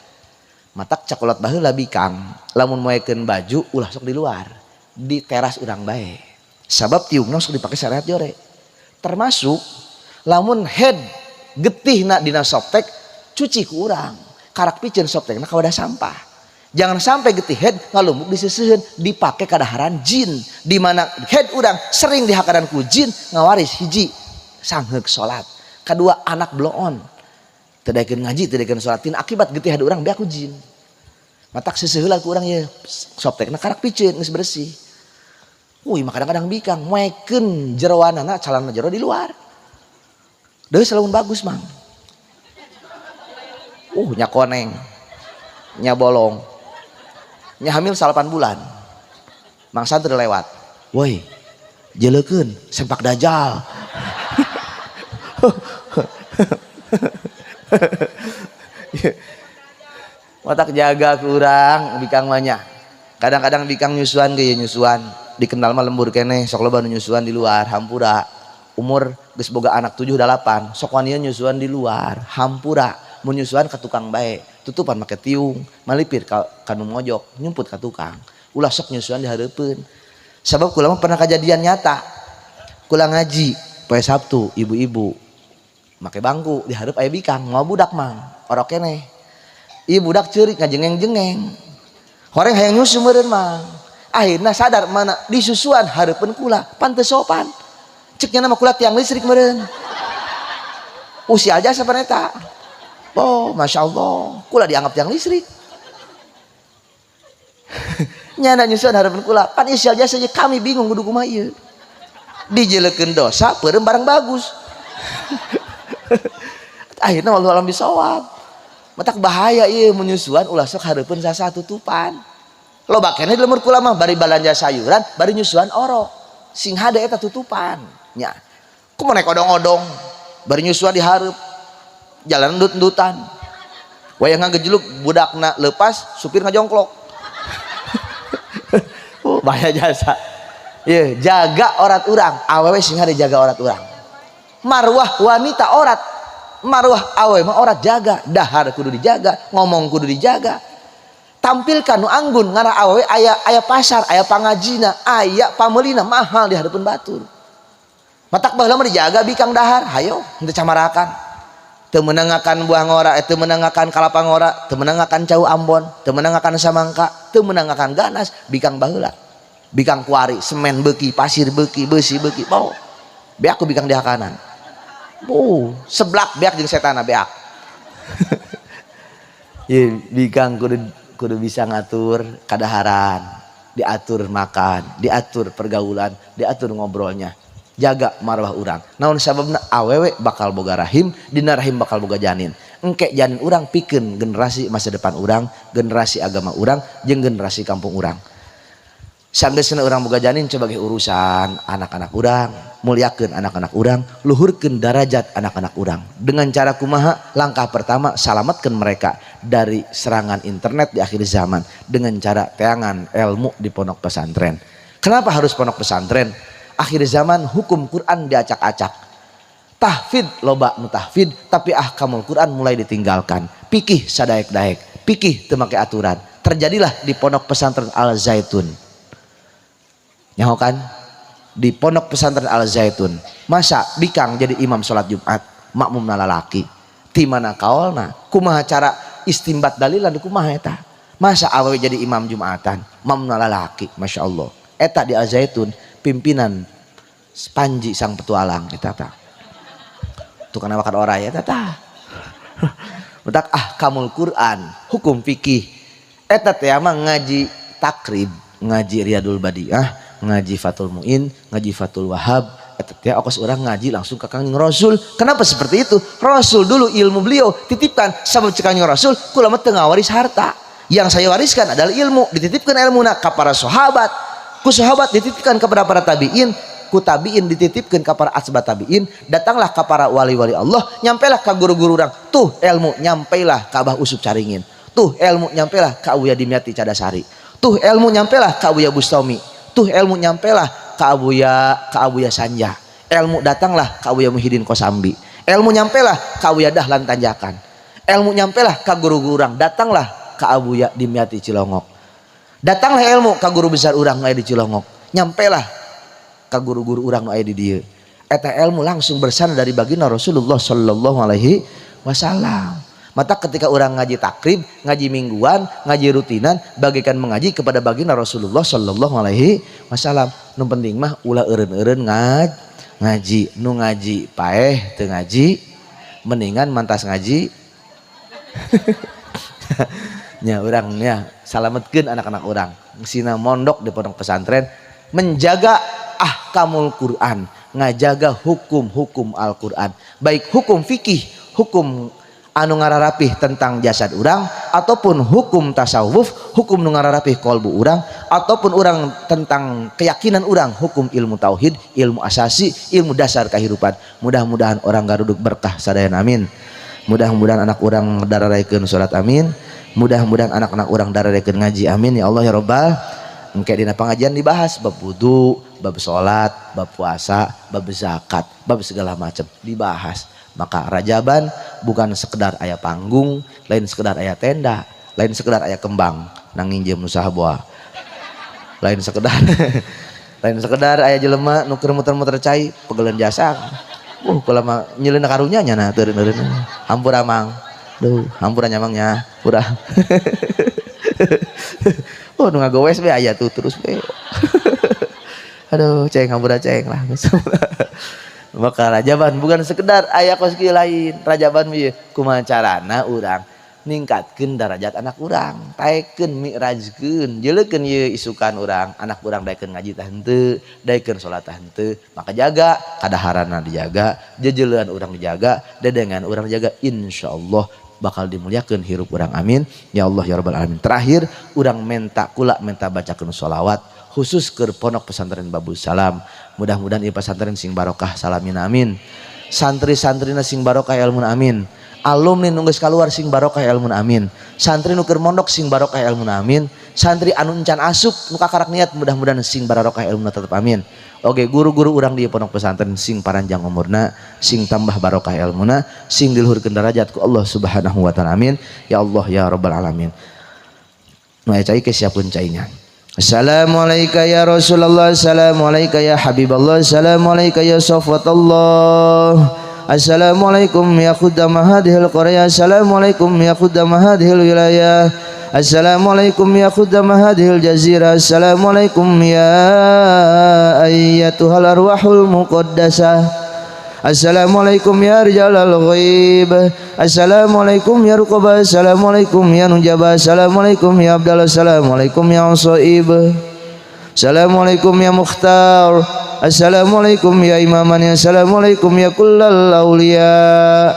Matak cakolot baheula bikang, lamun moekeun baju ulah sok di luar, di teras urang bae. Sabab tiungna sok dipake syariat jore. Termasuk lamun head getihna dina softek cuci ku urang, karak piceun softekna ka wadah sampah. Jangan sampai getih head ngalumbuk diseuseun dipake kadaharan jin, di mana head urang sering dihakaran ku jin ngawaris hiji sangheuk salat, kedua anak bloon. Teu daekeun ngaji, teu daekeun salat, tina akibat getih head urang beak ku jin. Matak seuseheula ku urang ye softekna karak piceun geus bersih. Wih, mah kadang-kadang bikang moekeun jeroanana calana jero di luar. Deui selamun bagus mang. Nya koneng. Nya bolong. Nya hamil 8 bulan. Mang santri lewat. Woi, jelekeun sempak dajal. Matak jaga kurang bikang banyak. Kadang-kadang bikang nyusuan ge nyusuan. Dikenal mah lembur keneh, sok loba nu nyusuan di luar, hampura. Umur geus boga anak 7 8, sok wanian nyusuan di luar, hampura. Mun nyusuan ka tukang bae, tutupan make tiung, malipir ka nu mojok, nyumput ka tukang. Ulah sok nyusuan di hareupeun. Sabab kula mah pernah kejadian nyata. Kula ngaji poe Sabtu, ibu-ibu make bangku di hareup aya bikang, mau budak mang, orok keneh. Ieu budak ceurik ngajengeng-jengeng. Horeng hayang nyusu meureun mang. Akhirna sadar mana disusuan hareupeun kula, pan teu sopan. Cek nya mah kula tiang listrik meureun. Usia aja saban eta. Oh, Masya Allah, kula dianggap tiang listrik. Nyana nyusuan hareupeun kula, pan usia jasa kami bingung kudu kumaha ieu. Dijelekeun dosa, peureum barang bagus. Akhirnya wallahu alam bisawab. Matak bahaya ieu menyusuan, ulah sok hareupeun sasa tutupan. Loba keneh di lembur kula mah bari balanja sayuran, bari nyusuan orok. Sing hade eta tutupan nya. Kumaha naik odong-odong bari nyusuan di hareup. Jalan endut-endutan. Wayah ngagejluk budakna lepas, supir ngajongklok. Bahaya jasa. Ye, jaga orat urang, awewe sing hade jaga orat urang. Marwah wanita orat, marwah awewe mah orat jaga, dahar kudu dijaga, ngomong kudu dijaga. Tampilkan nu anggun, ngarah awewe aya aya pasar, aya pangajina, aya pameulina mahal di hareupeun batur. Matak baheula mah dijaga bikang dahar, hayo henteu camarakan. Teu meunangakan buah ngora, teu meunangakan kalapa ngora, teu meunangakan cau Ambon, teu meunangakan samangka, teu meunangakan ganas, bikang baheula. Bikang kuari, semen beuki, pasir beuki, beusi beuki, bau. Beak ku bikang dihakanan. Seblak beak jeung setana beak. Ye, bikang kudu kudu bisa ngatur kadaharan, diatur makan, diatur pergaulan, diatur ngobrolnya. Jaga marwah urang. Naon sababna? Awewe bakal boga rahim, dina rahim bakal boga janin. Engke janin urang pikeun generasi masa depan urang, generasi agama urang, jeung generasi kampung urang. Sanggeusna urang boga janin, coba ge urusan anak-anak urang, muliakeun anak-anak urang, luhurkeun darajat anak-anak urang. Dengan cara kumaha? Langkah pertama, salamatkan mereka dari serangan internet di akhir zaman dengan cara teangan ilmu di pondok pesantren. Kenapa harus pondok pesantren? Akhir zaman hukum Quran diacak-acak. Tahfid loba nu tahfid, tapi ahkamul Quran mulai ditinggalkan. Pikih sadaek-daek, pikih teu make aturan. Terjadilah di pondok pesantren Al Zaitun. Nyaho kan? Di pondok pesantren Al Zaitun, masa bikang jadi imam sholat Jumat, makmum lalaki? Ti mana kaolna? Kumaha cara istimbat dalilan, kumaha eta? Masa awewe jadi imam Jumatan, makmum lalaki? Masya Allah. Eta di Al Zaitun, pimpinan Panji sang petualang eta tah. Tukang makan oray eta tah. Matak ahkamul Quran, hukum fikih eta teh mah ngaji Takrib, ngaji Riyadul Badiah, ngaji Fathul Muin, ngaji Fathul Wahab, eta teh okos urang ngaji langsung ke Kangjeng Rasul. Kenapa seperti itu? Rasul dulu ilmu beliau titipkan, sabab cek Kangjeng Rasul, kula mah teu ngawaris harta. Yang saya wariskan adalah ilmu, dititipkan ilmu ka para sahabat. Ku sahabat dititipkan kepada para tabiin, ku tabiin dititipkan ke para atsba tabiin, datanglah ke para wali-wali Allah, nyampelah ke guru-guru orang. Tuh ilmu nyampelah ke Abah Usup Caringin. Tuh ilmu nyampelah ke Abuya Dimyati Cadasari. Tuh ilmu nyampelah ke Abuya Bustomi. Tuh ilmu nyampelah ke Abuya Sanja. Ilmu datanglah ke Abuya Muhyiddin Kosambi. Ilmu nyampelah ke Abuya Dahlan Tanjakan. Ilmu nyampelah ke guru-guru orang, datanglah ke Abuya Dimyati Cilongok. Datanglah ilmu ke guru besar urang nu aya di Cilongok. Nyampelah ke guru-guru urang nu aya di dieu. Eta ilmu langsung bersana dari baginda Rasulullah sallallahu alaihi wasallam. Maka ketika orang ngaji Takrib, ngaji mingguan, ngaji rutinan, bagaikan mengaji kepada baginda Rasulullah sallallahu alaihi wasallam. Nu penting mah ulah eureun-eureun ngaji, nu ngaji paeh, teu ngaji mendingan mantas ngaji. Nya urang nya salametkeun anak-anak urang. Sina mondok di pondok pesantren, menjaga ahkamul Quran, ngajaga hukum-hukum Al-Quran, baik hukum fikih, hukum anu ngararapih tentang jasad urang, ataupun hukum tasawuf, hukum nu ngararapih kolbu urang, ataupun urang tentang keyakinan urang, hukum ilmu tauhid, ilmu asasi, ilmu dasar kehidupan. Mudah-mudahan orang Garuduk berkah sadayana, amin. Mudah-mudahan anak urang dararaikeun salat, amin. Mudah-mudahan anak-anak urang dararaikeun ngaji, amin ya Allah ya Rabbal. Engke dina pengajian dibahas bab wudu, bab salat, bab puasa, bab zakat, bab segala macam dibahas. Maka Rajaban bukan sekedar aya panggung, lain sekedar aya tenda, lain sekedar aya kembang nang nginjem nu saha boa. Lain sekedar aya jelema nu keur muter-muter cai pegelen jasa. Kula mah nyieunna karunya nya na teureun-eureun. Hampura, Mang. Duh, hampura nya, Mang, nya. Pura. Oh, nu ngagowes be aya tuh terus be. Aduh, ceng, hampura ceng lah. Maka Rajaban bukan sekedar aya kos kieu, lain. Rajaban ieu kumaha carana urang Ningkatkeun darajat anak urang, taekeun mi'rajkeun, jeulekeun ieu isukan urang, anak urang daekeun ngaji tah henteu, daekeun salat tah henteu, maka jaga kadaharana dijaga, jejeulean urang dijaga, dedengan urang dijaga, insyaallah bakal dimuliakeun hirup urang, amin ya Allah ya rabbal alamin. Terakhir urang menta kula menta bacakeun sholawat khusus keur pondok pesantren Babul Salam. Mudah-mudahan ieu pesantren sing barokah salamina amin. Santri-santrina sing barokah ilmuna amin. Alumni nu geus kaluar sing barokah ilmuna amin. Santri nu keur mondok sing barokah ilmuna amin. Santri anu encan asup nu kakarak niat mudah-mudahan sing barokah ilmuna tetep amin. Oke, guru-guru urang di pondok pesantren sing paranjang umurna, sing tambah barokah ilmuna, sing diluhurkeun derajat ku Allah Subhanahu wa taala amin. Ya Allah ya rabbal alamin. Nu aya cai ke siapkeun cainya. Assalamualaikum ya Rasulullah, assalamualaikum ya Habiballah, assalamualaikum ya Safwatullah. Assalamualaikum ya khuddama hadhil qaryah, assalamualaikum ya khuddama hadhil wilayah, assalamualaikum ya khuddama hadhil jazirah, assalamualaikum ya ayyatuhal arwahul muqaddasah, assalamualaikum ya rijalal ghaib, assalamualaikum ya ruqaba, assalamualaikum ya nujaba, assalamualaikum ya abdallah, assalamualaikum ya usaib, assalamualaikum ya mukhtar, assalamualaikum ya imaman, assalamualaikum ya kullal awliya.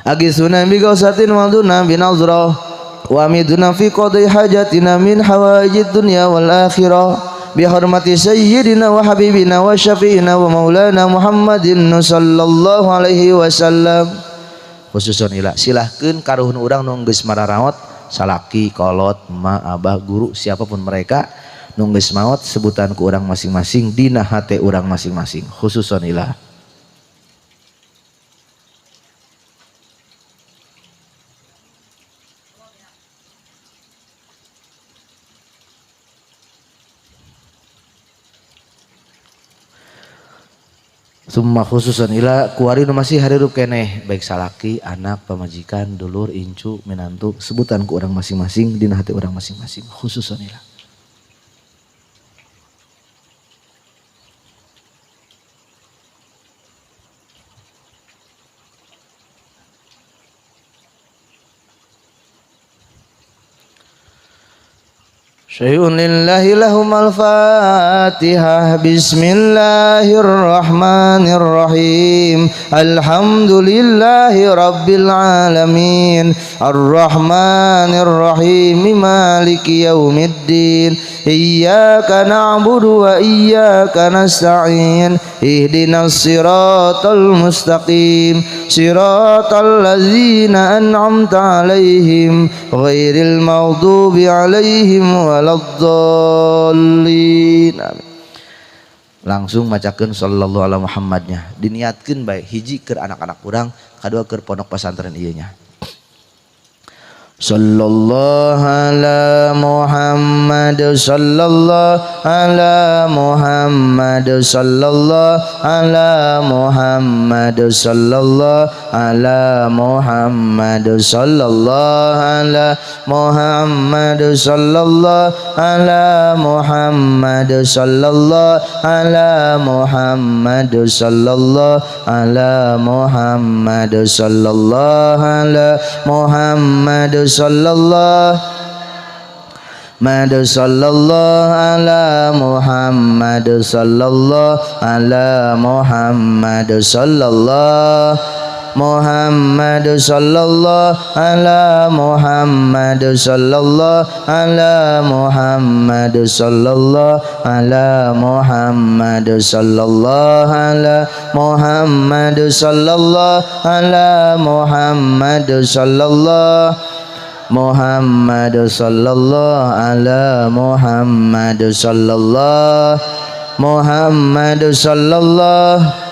Agisuna bi gausatin wa duna bi nazrah wa amiduna fi qadai hajatina min hawaijid dunya wal akhirah bi hurmati sayyidina wa habibina wa syafi'ina wa maulana Muhammadin sallallahu alaihi wasallam. Khususun ila silahkeun karuhun urang nu geus mararaot salaki kolot ma abah guru siapapun mereka nu geus maot sebutan ku urang masing-masing dina hate urang masing-masing khususun ila. Summa khususan ila kuari nu masih harirup keneh baik salaki anak pamajikan dulur incu minantu sebutan ku urang masing-masing dina hati urang masing-masing khususan ila. Syai'un lillahi lahumal fatihah. Bismillahirrahmanirrahim. Alhamdulillahi rabbil alamin. Arrahmanirrahim. Maliki yaumiddin. Iyyaka na'budu wa iyyaka nasta'in. Ihdinas siratal mustaqim. Siratal ladzina an'amta 'alaihim ghairil maghdubi 'alaihim waladdallin. Langsung macakeun sallallahu alaihi Muhammadnya. Diniatkeun bae hiji keur anak-anak urang, kadua keur pondok pesantren ieu nya. Sallallahu ala Muhammad, sallallahu ala Muhammad, sallallahu ala Muhammad, sallallahu ala Muhammad, sallallahu ala Muhammad, sallallahu ala Muhammad, sallallahu ala Muhammad, sallallahu ala Muhammad, sallallahu ala Muhammad, sallallahu sallallahu ala Muhammad, sallallahu ala Muhammad, sallallahu Muhammad, sallallahu ala Muhammad, sallallahu ala Muhammad, sallallahu ala Muhammad, sallallahu ala Muhammad, sallallahu ala Muhammad, sallallahu Muhammad, sallallahu ala Muhammad, sallallahu Muhammad, sallallahu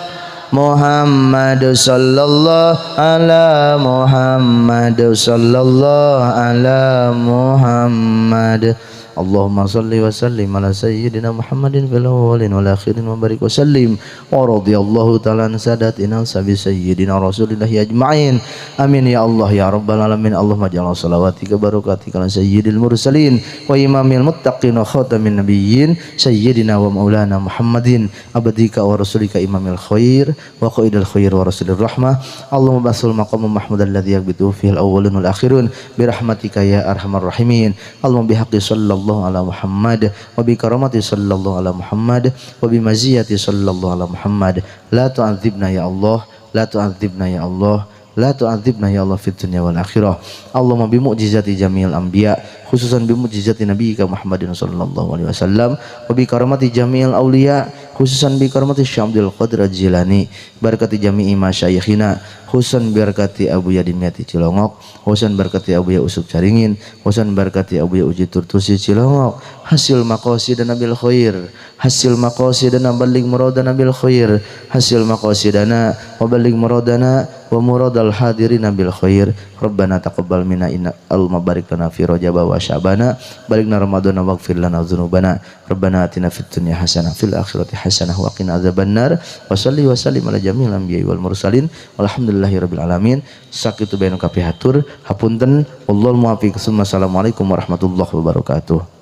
Muhammad, sallallahu ala Muhammad, sallallahu ala Muhammad. Allahumma salli wa sallim ala sayyidina Muhammadin fil awwalin wal akhirin wa barik wa sallim wa radhiyallahu ta'ala an sadatina sabi sayyidina Rasulillahi ajma'in. Amin ya Allah ya rabbal alamin. Allahumma ja'al salawatika barakatika ala sayyidil mursalin wa imamil muttaqin wa khatamin nabiyyin sayyidina wa maulana Muhammadin abdika wa rasulika imamil khair wa qaidil khair wa rasulir rahmah. Allahumma basul maqam mahmud alladhi yaghbitu fihi al awwalun wal akhirun bi rahmatika ya arhamar rahimin. Allahumma bihaqqi sallallahu ala Muhammad wa bi karamati sallallahu ala Muhammad wa bi maziyati sallallahu ala Muhammad. La tu'adzibna ya Allah, la tu'adzibna ya Allah, la tu'adzibna ya Allah fid dunya wal akhirah. Allahumma bi mu'jizati jamil anbiya, khususan bi mu'jizati nabiyyika Muhammadin sallallahu alaihi wasallam, wa bi karamati jamil awliya, khususan bi karamati Syekh Abdul Qadir Jilani, barakati jami'i masyayikhina, khususan barakati Abu Yadimyati Cilongok, khususan barakati Abu Ya Usuk Caringin, khususan barakati Abu Ya Uji Turtusi Cilongok. Hasil maqasidana bil khair, hasil maqasidana baligh muradana bil khair, hasil maqasidana wa baligh muradana wa muradal hadirina bil khair. Rabbana taqabbal minna inna al barik lana fi rajab wa sya'bana, balighna ramadhana waghfir lana dzunubana. Rabbana atina fid dunya hasanah fil akhirati hasanah wa qina adzabannar. Wa salli wa sallim ala jamil anbiya'i wal mursalin walhamdulillahi rabbil alamin. Sakitu bae nu kapihatur, hapunten, wallahul muwaffiq. Assalamualaikum warahmatullahi wabarakatuh.